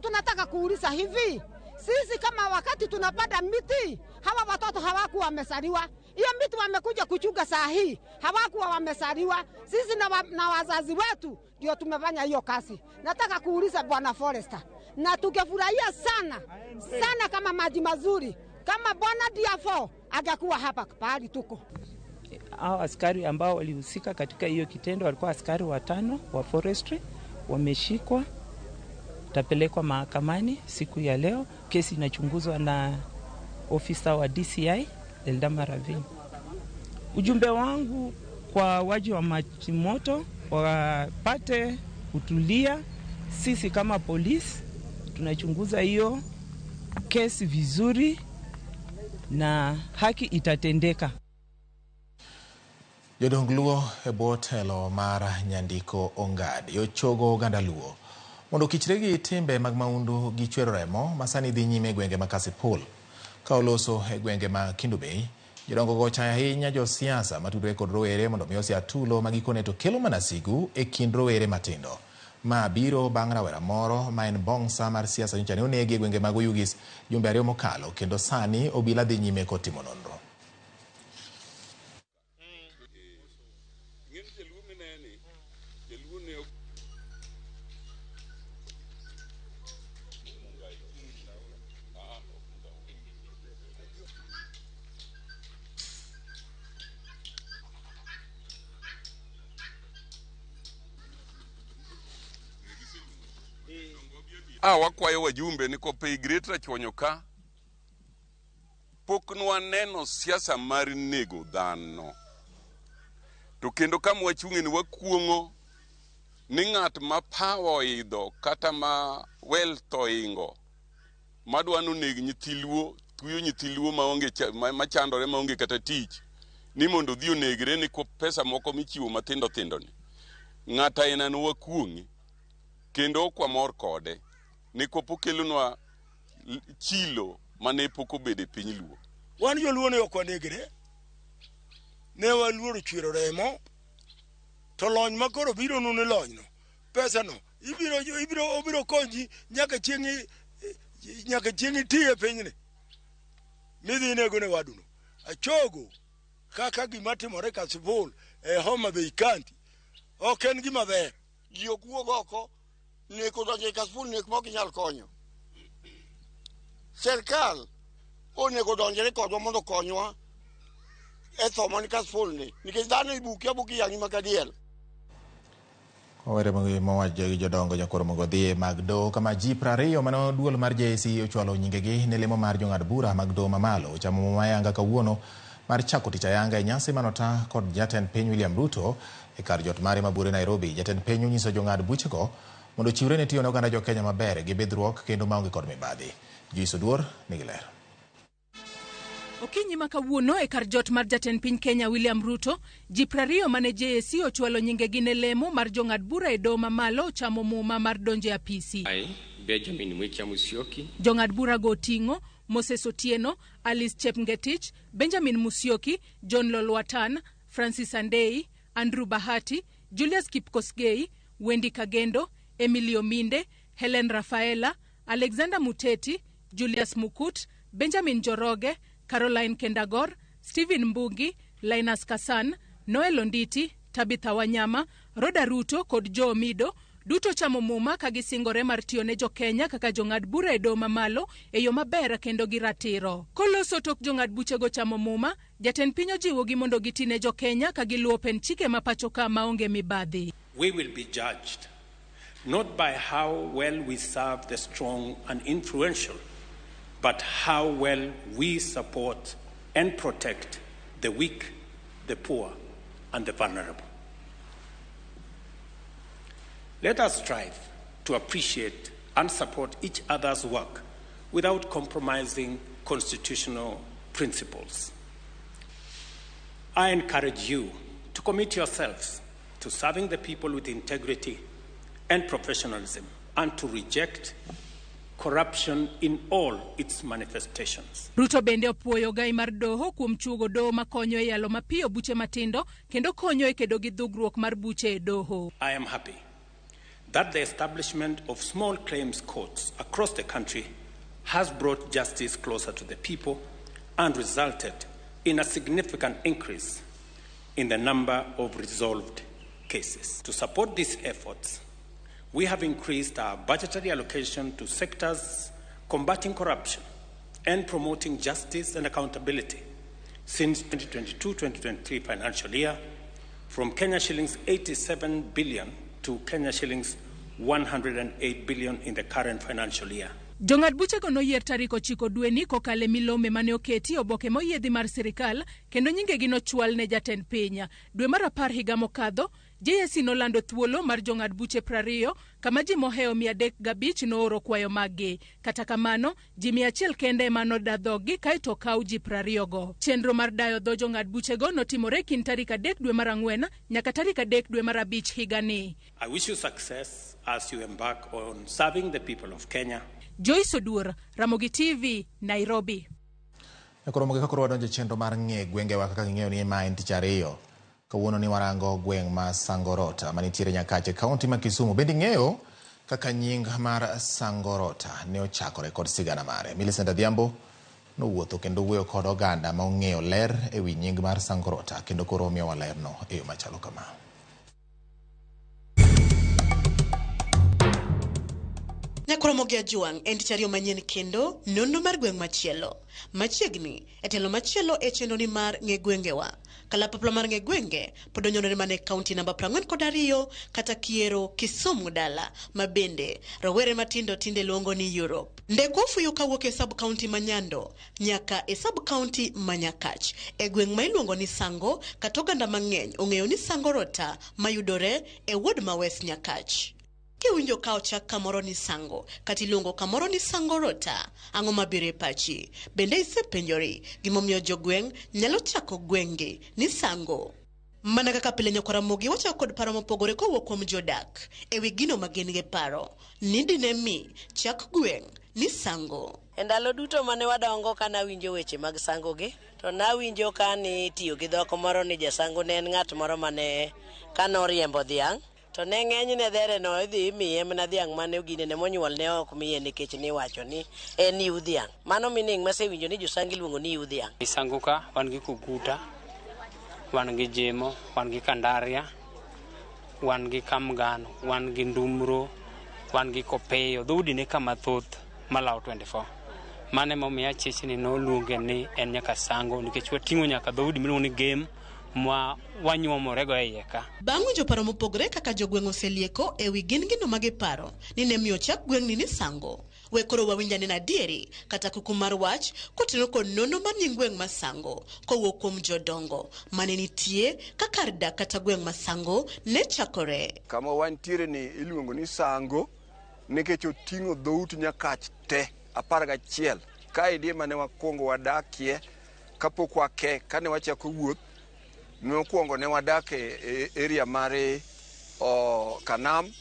Tunataka kuuliza hivi, sisi kama wakati tunapanda miti, hawa watoto hawakuwa wamesaliwa. Hiyo miti wamekuja kuchunga saa hii, hawakuwa wamesaliwa. Sisi na wazazi wetu ndio tumefanya hiyo kazi. Nataka kuuliza Bwana Forester, na tungefurahia sana sana kama Maji Mazuri, kama Bwana DFO angekuwa hapa pahali tuko. Hao askari ambao walihusika katika hiyo kitendo walikuwa askari 5 wa forestry, wameshikwa, tapelekwa mahakamani siku ya leo. Kesi inachunguzwa na ofisa wa DCI Eldama Ravine. Ujumbe wangu kwa waji wa Majimoto, wapate kutulia. Sisi kama polisi tunachunguza hiyo kesi vizuri na haki itatendeka. Jodong Luo e bwo telo mar Nyandiko Ongadi ochogo oganda Luo mondo okichre gi timbe mag maundu gi chwero remo ma sani dhi nyime e gwenge ma Kasipul. Ka oloso e gwenge ma Kendu Bay, Jodongo go ochayo ahinya josiasa matudore kod rowere mondo mi osia tulo ma gikone to kelo mana sigu e kind rowere matindo. Ma biro bang' rawera moro ma en bongsa mar siasa nyocha ne onegi e gwenge mag Oyugis jumbe ariyo mokalo kendo sani obila dhi nyime kotimo nonro. Wakwayo wajumbe ni kopei Great Rachuonyo ka pok nwaneno siasa mar nego dhano. To kendo kama wachung'e ni wakuong'o ni ng'at ma power oidho kata ma wealth oingo madwa noneg nyithi Luo, tuyo nyithi Luo maonge machandore maonge kata tich ni mondo odhi onegre ni pesa moko michiwo matindo tindo ni. Ng'at aina no wakuong'e kendo ok wamor kode nikop okelonwa chilo mane pok obedo e piny Luo. Wan joluo ne ok wanegre, ne waluoro chwero remo, to lony ma koro biro nu ni lonyno, pesano ibiro konyi nyaka chieng' iti e pinyni midhi inego ne waduno. Achogo kaka gima timore Kasipul e Homa Bay County ok en gima ber. Ji ok wuog oko, nek odonjo e Kasipul, nek ma ok inyal konyo. Sirkal onego odonjre kodwa mondo okonywa e tho man Kasipul ni, nikech dhano ibuki abuki yang'i ma kadiel. Owere mowacho gi jodongo nyakoro mogo dhi mag doho kama ji 20 mane duol mar JSC ochwalo nyingegi ne lemo mar jong'ad bura mag doho mamalo ochamo muma ayanga kawuono mar chako tich ayanga e nyasi manota kod jatend piny William Ruto e kar jot mare mabure Nairobi. Jatend piny onyiso jong'ad buchego mondo ochiwre ne tiyo ne oganda jo Kenya maber gi bidhruok kendo maonge kod mibadhi. Joyce Oduor nigi ler. Okinyi ma kawuono e kar jot mar jatend piny Kenya William Ruto, ji 20 mane JSC ochwalo nyingegi ne lemo mar jong'ad bura e doho mamalo ochamo muma mar donjo e apisi. I, Benjamin Mwicha Musyoki. Jong'ad bura go oting'o Moses Otieno, Alice Chepngetich, Benjamin Musyoki, John Lolwatan, Francis Andei, Andrew Bahati, Julius Kipkosgei, Wendy Kagendo, Emilio Minde, Helen Rafaela, Alexander Muteti, Julius Mukut, Benjamin Joroge, Caroline Kendagor, Stephen Mbugi, Linus Kasan, Noel Onditi, Tabitha Wanyama, Roda Ruto kod Joe Mido duto chamo muma ka gisingore mar tiyo ne jo-Kenya kaka jong'ad bura e doho mamalo e yo maber kendo gi ratiro. Koloso tok jong'ad buchego chamo muma, jatend piny ojiwogi mondo giti ne jo-Kenya ka giluwo pend chike ma pacho ka maonge mibadhi. We will be judged not by how well we serve the strong and influential, but how well we support and protect the weak, the poor, and the vulnerable. Let us strive to appreciate and support each other's work without compromising constitutional principles. I encourage you to commit yourselves to serving the people with integrity and professionalism and to reject corruption in all its manifestations. Ruto bende opuoyo gai mar doho kuom chuogo doho makonyo e yalo mapiyo buche matindo kendo konyo e kedo gi dhugruok mar buche e doho. I am happy that the establishment of small claims courts across the country has brought justice closer to the people and resulted in a significant increase in the number of resolved cases. To support these efforts, we have increased our budgetary allocation to sectors combating corruption and promoting justice and accountability since 2022-2023 financial year from Kenya shillings 87 billion to Kenya shillings 108 billion in the current financial year. Jong'ad buchego noyier tarik 9 dweni kokalo e milome mane oketi oboke moyiedhi mar sirikal kendo nyingegi nochwal ne jatend piny. Dwe mar 10 higa mokadho, JSC nolando thuolo mar jong'ad buche 20 kama ji mohewo 305 nooro kwayo maggi. Kata kamano, ji 100 kende ema noda dhoggi kaeto okaw ji 20 go. Chenro mar dayo dho jong'ad buchego notimore kind tarik 3 dwe mar 4 nyaka tarik 3 dwe mar 5 higani. I wish you success as you embark on serving the people of Kenya. Joyce Oduor, Ramogi TV, Nairobi. Koro kaka koro wadonjo e chenro mar ng'e gwengewa kaka ging'eyo ni ma en tich ariyo. Kawuono ni warango gweng' ma Sangorota manitiere Nyakach e kaunti ma Kisumu. Bende ing'eyo kaka nying mar Sangorota ne ochakore kod sigana mare. Millicent Adhiambo nowuotho kendo wuoyo kod oganda ma ong'eyo ler ewi nying mar Sangorota kendo koro omiyowa lerno e yo machalo kama. Nyakoromogi Ajwang' en tich ariyo manyien kendo nonro mar gweng' machielo. Machiegni e telo machielo e chenro ni mar ng'e gwengewa. Kalapapla mar ng'e gwenge pod onyonore mana e kaunti namba 42 kata Kiero Kisumu dala ma bende rowere matindo tinde luongo ni Europe. Ndekwa ofuyo kawuok e sub kaunti ma Nyando nyaka e sub kaunti ma Nyakach e gweng' ma iluongo ni Sango kata oganda mang'eny ong'eyo ni Sangorota mayudore e ward ma West Nyakach. Kiwinjo ka ochak kamoro ni Sango kata iluongo kamoro ni Sangorota, ang'o mabiro e pachi? Bende isepenjori gimomiyo jogweng' nyalo chako gweng'gi ni Sango? Mana kaka pile nyakwar Ramogi wachako kod paro mopogore kowuok kuom jodak ewi gino ma gin gi paro ni dine mi chak gweng' ni Sango. E ndalo duto mane wadongo ka nawinjo weche mag sango gi, to nawinjo ka nitiyo gi dhok moro ni jasango ne en ng'at moro mane kanoriembo dhiang' to ne ng'enyne dhere no idhi imiye mana dhiang' mane oginene monyuol ne ok miye nikech niwacho ni en iu dhiang'. Mano meaning masewinjo ni josango iluongo ni iu dhiang'. E Sango ka wan gi Kuguta, wan gi Jemo, wan gi Kandaria, wan gi Kamgano, wan gi Ndumro, wan gi Kopeyo. Dhoudi ne kama thoth malawo 24. Mano emomiyo achich ni noluonge ni en nyaka Sango nikech wating'o nyaka dhoudi miluongo ni Gem ma wanyuomorego e iye ka. Bang' winjo paro mopogore kaka jogweng' oselieko ewi gin gino ma giparo ni ne miyo ochak gweng'ni ni Sango. We koro wawinj anena adieri kata kuku mar wach kotenore kod nonro mar nying gweng' ma Sango kowuok kuom jodongo mane nitie ka kar dak kata gweng' ma Sango ne chakore. Kama wantiere ni iluongo ni Sango nikech oting'o dhout Nyakach te 11. Kaendi ema ne wakwongo wadakie kapok wake kane wachako wuoth. Mokwongo ne wadak e area mar Kanam,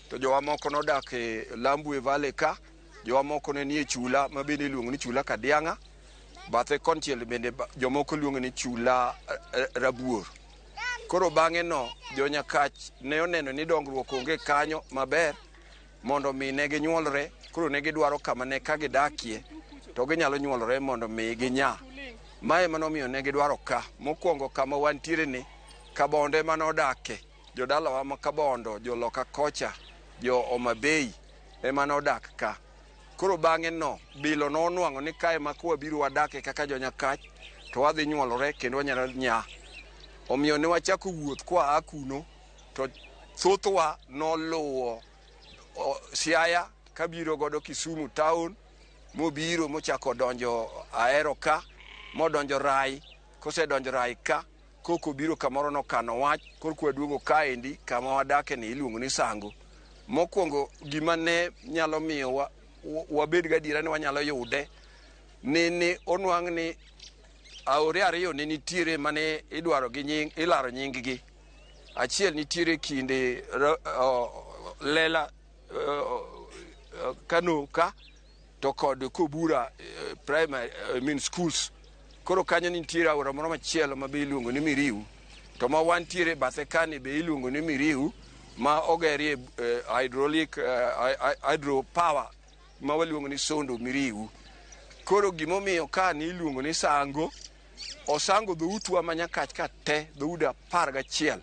to jowa moko nodak e Lambwe Valley ka, jowa moko ne nie chula ma bende iluongo ni chula Kadiang'a, bathe konchiel bende jomoko luongo ni chula Rabuor. Koro bang'e no jo Nyakach ne oneno ni dongruok onge kanyo maber mondo mi ne ginyuolre, koro ne gidwaro kama ne ka gidakie to ginyalo nyuolore mondo mi ginya. Mae manomiyo ne gidwaro ka. Mokwongo kama wantiere ni, Kabonde ema nodake, jodalawa ma Kabondo, joloka kocha, jo Homa Bay ema nodak ka. Koro bang'e no, bilo nonwang'o ni kae ma kwabiro wadake kaka jo Nyakach, to wadhi nyuolore kendo wanyalo nya. Omiyo ne wachako wuoth kwa a kuno, to thothwa noluwo Siaya kabiro godo Kisumu town, mobiro mochako donjo Ahero ka, modonjo Rai, kosedonjo Rai ka, koko biro kamoro nokano wach, koro kwaduogo kaendi kama wadake ni iluongo ni Sango. Mokwongo gima ne nyalo miyo wabed gadiera ni wanyalo yude, ni onwang' ni aore ariyo ne nitiere mane idwaro gi nying, ilaro nying gi. Achiel nitiere kinde Lela Kano ka, to kod Kobura primary, I mean schools. Koro kanyo nitiere aora moro machielo ma be iluongo ni Miriu, to ma wantiere bathe kani be iluongo ni Miriu, ma ogerie hydraulic hydro power ma waluongo ni Sondo Miriu. Koro gimomiyo ka ni iluongo ni Sango, osango dhoutwa ma Nyakach ka te, dhoudi 11.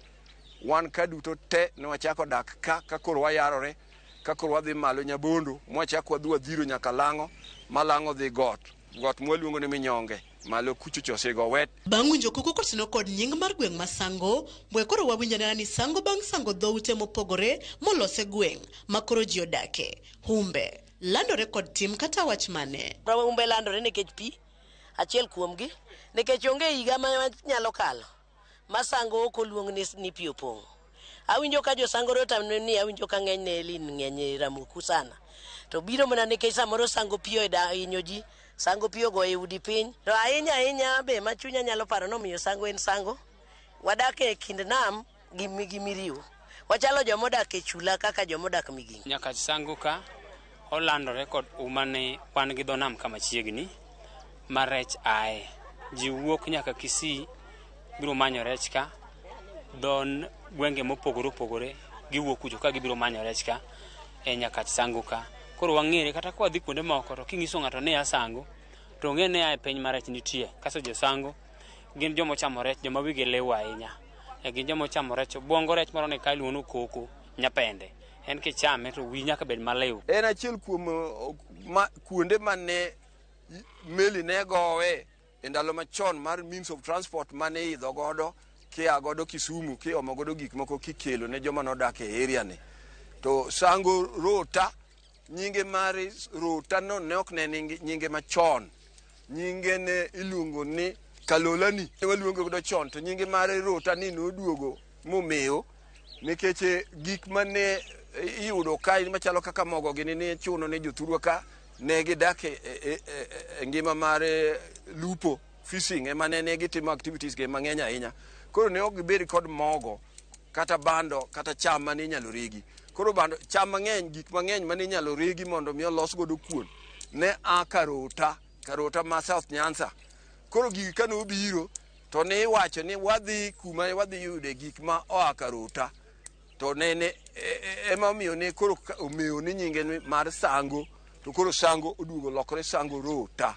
Wan ka duto te ne wachako dak ka koro wayarore, ka koro wadhi malo Nyabondo, mwachako wadhi wadhiro nyaka Lang'o, ma Lang'o dhi got, got mwaluongo ni Minyonge, malo kucho cha osego wet. Bang' winjo koko kotenore kod nying mar gweng' ma Sango, we koro wawinj anena ni Sango bang' sango dhoute mopogore molose gweng' ma koro ji odake. Humbe landore kod tim kata wach mane? Humbe landore nikech pi, achiel kuomgi, nikech onge higa ma nyalo kalo ma Sango ok oluong ni pi opong'o. Awinjo ka jo Sango rota ni awinjo ka ng'eny ne lin ng'eny Ramoku sana. To biro mana nikech samoro Sango pi ohinyo ji, Sango pi ogoyo udi piny. To ahinya ahinya be ma chunya nyalo paro nomiyo Sango en Sango. Wadak e kind nam gi Miriu. Wachalo jomodak e chula kaka jomodak Migingo. Nyakach Sango ka olandore kod uma ni wan gi dho nam kama chiegni. ma rech ae. Ji wuok nyaka Kisii biro manyo rech ka, dho gwenge mopogore opogore giwuok kucho ka gibiro manyo rech ka e Nyakach Sango ka. Koro wang'ere kata ka wadhi kuonde moko to king'iso ng'ato ni a Sango to ong'e ni a e piny ma rech nitie. Kasto jo Sango gin joma ochamo rech, joma wigi liw ahinya. Gin joma ochamo rech, obwongo rech moro ni ka iluongo ni okoko nyapende. En kichame to wiyi nyaka bed maliw. En achiel kuom kuonde mane meli ne gowe e ndalo machon mar means of transport mane iidho godo kia godo Kisumu kiomo godo gik moko kikelo ne joma nodak e area ni. To Sango Rota, nyinge mar Rota no ne ok ne nyinge machon. Nyinge ne iluongo ni Kalolani. Ne waluonge godo chon to nyinge mar Rota ni noduogo momewo nikech gik mane iyudo kae machalo kaka mogo gini ne chuno ne jothurwa ka ne gidak e ngima mar lupo, fishing ema ne gitimo activities ge mang'eny ahinya. Koro ne ok gibed kod mogo kata bando kata cham mane inyalo regi. Koro bando, cham mang'eny, gik mang'eny mane inyalo regi mondo mi olos godo kuon ne a Karota, Karota ma South Nyanza. Koro gigi kane obiro to ne iwacho ni wadhi kuma wadhi yude gik ma oa Karota. To ne ema omiyo ne koro omewo ni nyinge mar Sango, to koro Sango oduogo lokore Sango Rota.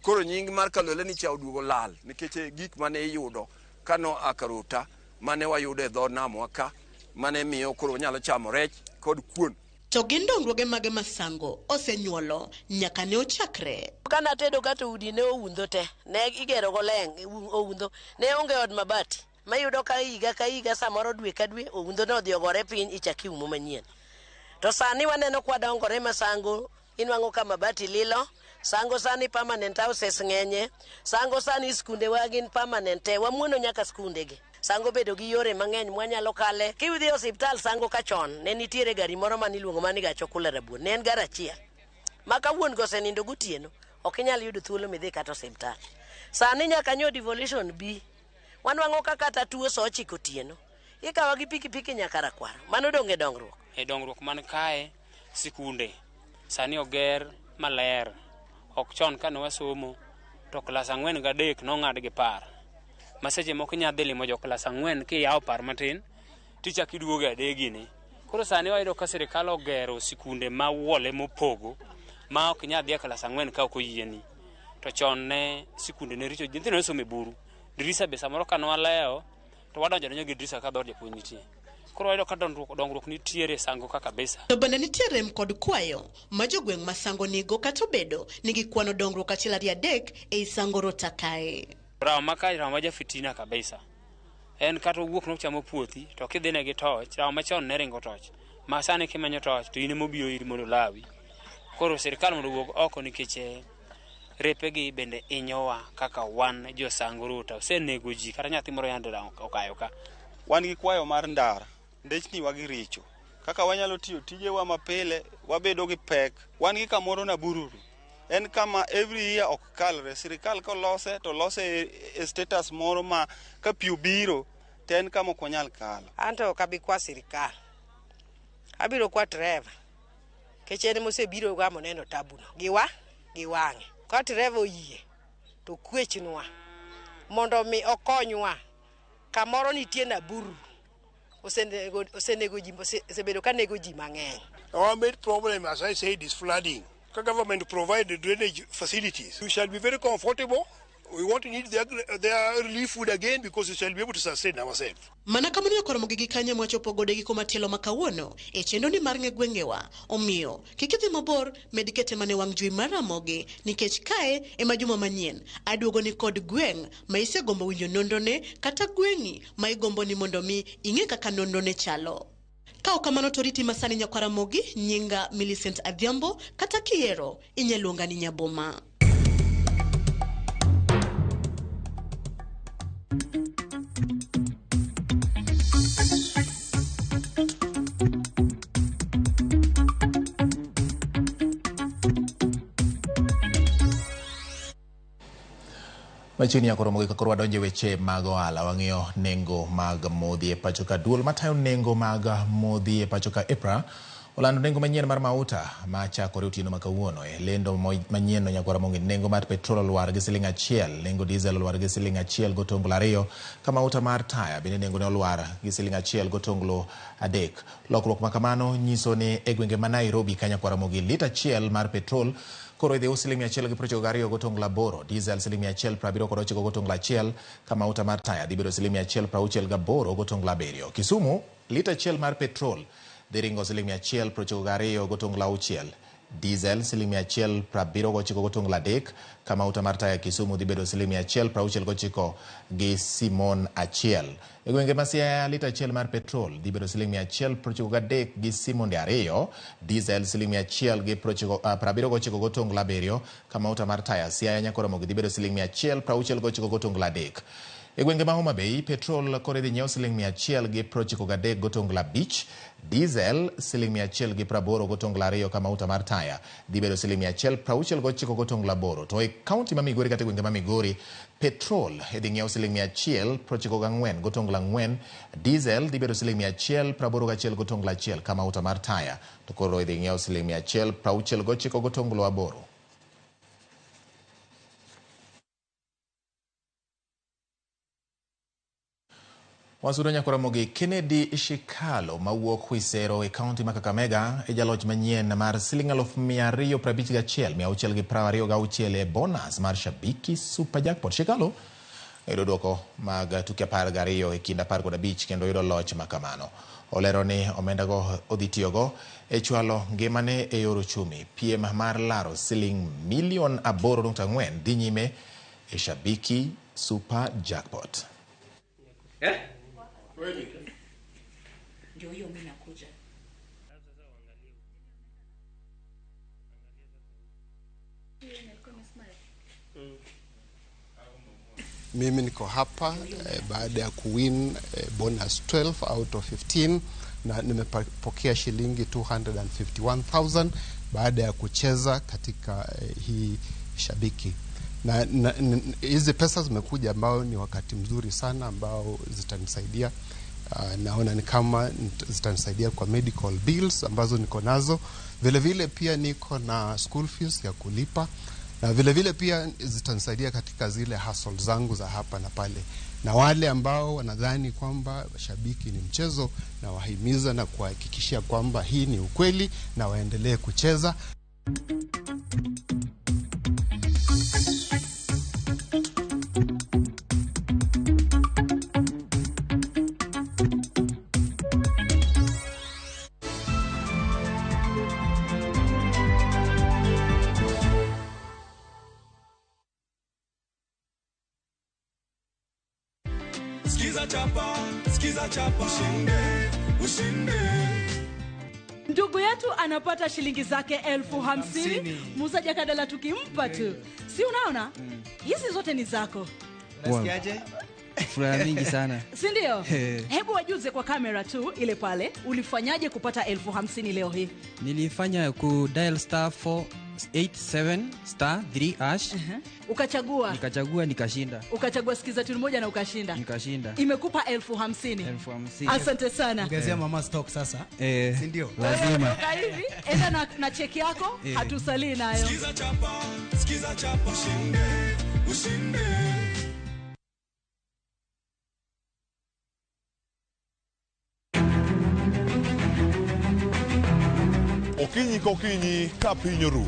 Koro nying mar Kaloleni cha oduogo lal nikech gik mane iyudo kano a Karota mane wayudo e dho namwa ka mane miyo koro wanyalo chamo rech kod kuon. To gin dongruoge mage ma Sango osenyuolo nyaka ne ochakre? Kana tedo ka to udi ne oundho te, ne igero go leng' oundho, ne onge od mabati. Mayudo ka higa ka higa samoro dwe ka dwe oundho no odhi ogore piny ichak iumo manyien. To sani waneno kwa dongore ma Sango inwang'o ka mabati lilo, Sango sani permanent houses ng'enye, Sango sani skundewa gin permanent te, wamuono nyaka skundegi. Sango bedo gi yore mang'eny mwanyalo kale. Kidhi e osiptal Sango ka chon ne nitiere gari moro mane iluongo mana ni gach okula rabuon, ne en gari achiel. Ma ka wuon go osenindo gotieno, ok inyal yudo thuolo midhi kata osiptal. Sani nyaka nyo devolution bi. Wanwang'o ka kata tuo sa 9 otieno. Ikawa gi pikipiki nyaka Rakwaro. Mano donge dongruok? E dongruok man kae, sikunde sani oger maler. Ok chon kane wasomo to klas 4 gi 3 nong'ad gi par. Ma seche moko inyalo dhi limo jo klas 4 kiyawo par matin tichako iduogo e adegini. Koro sani wayudo ka sirikal ogero sikunde ma wuole mopogo ma ok inyal dhi e klas 4 ka ok oyieni. To chon ne sikunde ne richo, nyithindo ne somo e buru. Dirisa be samoro ka nwalewo to wadonjo adonja gi dirisa ka dhood japuonj nitie. Koro wayudo ka dongruok nitiere e Sango ka kabisa. To bende nitie rem kod kwayo ma jogweng' ma Sango nigo kata obedo ni gikwano dongruok 1 2 3 ei Sango Rota kae. Rawo ma kae rawo ma jafitina kabisa. En kata owuok nochamo puothi to kidhine gi toch, rawo machon ne ringo toch. Ma sani kimenyo toch to in ema obiro iri mondo olawi. Koro sirikal mondo owuog oko nikech repegi bende inyowa kaka wan jo Sango Rota. Osenego ji kata nyathi moro yande okayo ka. Wan gi kwayo mar ndara, ndechni wagi richo. Kaka wanyalo tiyo tijewa mapile, wabedo gi pek. Wan gi kamoro Nabururu. En kama every year ok kalre. Sirikal kolose to lose e status moro ma ka pi obiro to en kama ok wanyal kalo. Anto ok abi kwa sirikal. Abiro kwa Trevor. Nikech en mosebiro ga moneno tabuno. Gi wang'e. Ka Trevor oyie to kwechnwa mondo mi okonywa. Kamoro nitie Naburu. Osenego ji, osebedo ka nego ji mang'eny. Our main problem, as I said, is flooding. The government provide the drainage facilities. We shall be very comfortable. We won't need their relief food again because we shall be able to sustain ourselves. Mana kamano nyakoromo gi kanye mwachopo godo giko matielo ma kawuono e chenro ni mar ng'e gwengewa. Omiyo kik idhi mabor, med kete mane wang' jowi mar Ramogi nikech kae ema juma manyien aduogo ni kod gweng' ma isegombo winjo nonrone kata gweng'i ma igombo ni mondo mi ing'e kaka nonrone chalo. Ka ok kamano to riti masani nyakwar Ramogi, nyinga Millicent Adhiambo kata kiero inyalo luonga ni Nyaboma. Machiegni nyaka romo gi kaka wadonjo e weche mag ohala, wang'iyo nengo mag modhi e pacho ka. Duol matayo nengo mag modhi e pacho ka EPRA Olando nengo manyien mar mauta ma chakore otieno ma kawuono. E lendo manyien no nyakwara Mongi, nengo mar petrol olwar gi siling 1, nengo diesel olwar gi siling 1.2, ka mauta mar taya bende nengone olwar gi siling 1.3. Lokruok ma kamano nyiso ni e gwenge ma Nairobi ka nyakwara Mogi, lita 1 mar petrol koro idhi us siling 198, diesel siling 179.1, ka mauta mar taya dhi bedo siling 168.7. Kisumu, lita 1 mar petrol dhi ringo siling 192.6, diesel siling 179.3, ka mauta mar taya Kisumu dhi bedo siling 169 gi simon 1. E gwenge ma Siaya, lita 1 mar petrol dhi bedo siling 193 gi simonde 2, diesel siling 179.7, ka mauta mar taya Siaya Nyakoromogi dhi bedo siling 169.3. E gwenge ma Homa Bay, petrol koro idhi nyiew siling 193.5, diesel siling 188.2, ka mauta mar taya dhi bedo siling 169.8. To e kaunti ma Migori kata e gwenge ma Migori, petrol idhi nyiew siling 194.4, diesel dhi bedo siling 181.1, ka mauta mar taya to koro idhi nyiew siling 169.8. Wasudo Nyakwaramogi, Kennedy Shikalo mawuok Khwisero e kaunti ma Kakamega e jaloch manyien mar siling 251,626 e bonus mar Shabiki Super Jackpot. Shikalo oyudo duoko mag tuke 12 e kind 15 kendo oyudo loch makamano. Olero ni omendago odhi tiyogo e chwalo ngimane e yor uchumi. Piem mar laro siling milion 8.4 dhi nyime e Shabiki Super Jackpot. Ndio hiyo mimi nakuja. Mimi niko hapa baada ya kuwin bonus 12 out of 15 na nimepokea shilingi 251,000 baada ya kucheza katika hii Shabiki. Na hizi pesa zimekuja ambao ni wakati mzuri sana ambao zitanisaidia. Naona ni kama zitanisaidia kwa medical bills ambazo niko nazo. Vile vile pia niko na school fees ya kulipa, na vile vile pia zitanisaidia katika zile hustle zangu za hapa na pale. Na wale ambao wanadhani kwamba Shabiki ni mchezo, na wahimiza na kuhakikishia kwamba hii ni ukweli na waendelee kucheza. Skiza chapa, ushinde, ushinde. Ndugu yetu anapata shilingi zake 50,000. Muuzaji akadala tukimpa tu. Si unaona? Hizi zote ni zako. Unasikiaje? Furaha mingi sana. Si ndio? Hebu wajuze kwa kamera tu ile pale, ulifanyaje kupata 50,000 leo hii? Nilifanya ku dial *487*3#. Ukachagua. Nikachagua nikashinda. Ukachagua sikiza tune moja na ukashinda. Nikashinda. Imekupa 50,000. 50,000. Asante sana. Ongezea mama stock sasa. Si ndio? Lazima. Hivi enda na cheki yako, hatusalii nayo. Sikiza chapa, ushinde, ushinde. Okinyi kokinyi ka piny oru.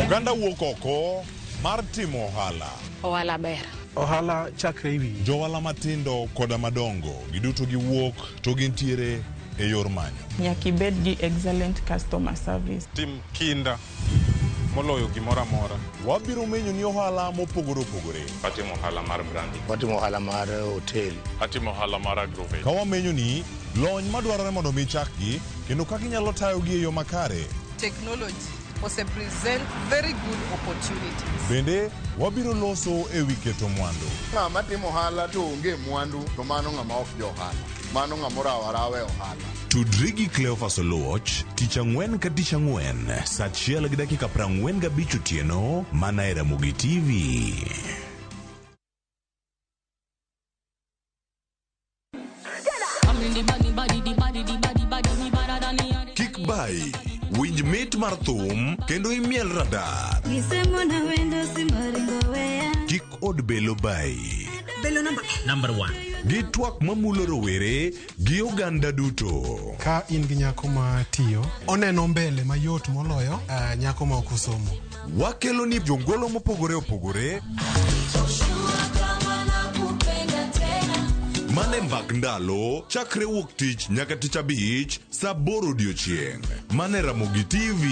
Oganda wuok oko mar timo ohala. Ohala ber. Ohala chakre ewi. Johala matindo koda madongo giduto giwuok to gintiere e yor manyo. Nyaka ibed gi excellent customer service. Tim kinda moloyo gimoro amora. Wabiro menyo ni ohala mopogore opogore. Atimo ohala mar branding. Watimo ohala mar hotel. Atimo ohala mar agrovet. Ka wamenyo ni lony madwarore mondo mi chakgi kendo kaka inyalo tayogi e yo makare. Technology ose present very good opportunities. Bende wabiro loso e wi keto mwandu. Ng'ama timo ohala to onge mwandu to mano ng'ama ok jo ohala. Mano ng'ama orawo arawa e ohala. Tudri gi Cleophas Oluoch tich ang'wen ka tich ang'wen saa 1:45 otieno mana e Ramogi TV. I'm in the body, body, the body, the bayi. Winj mit mar thum kendo imiel radar. Gisemona wendo simaringo weya. Kik od belo bayi. Belo namba Number 1. Gi twak mamulo rowere gi oganda duto. Ka in gi nyako ma tiyo, oneno mbele mayot moloyo nyako ma ok osomo. Wakelo ni jongolo mopogore opogore mane mbak ndalo chakre wuok tich nyaka tich abich saa 8 odiochieng'. Mane Ramogi TV.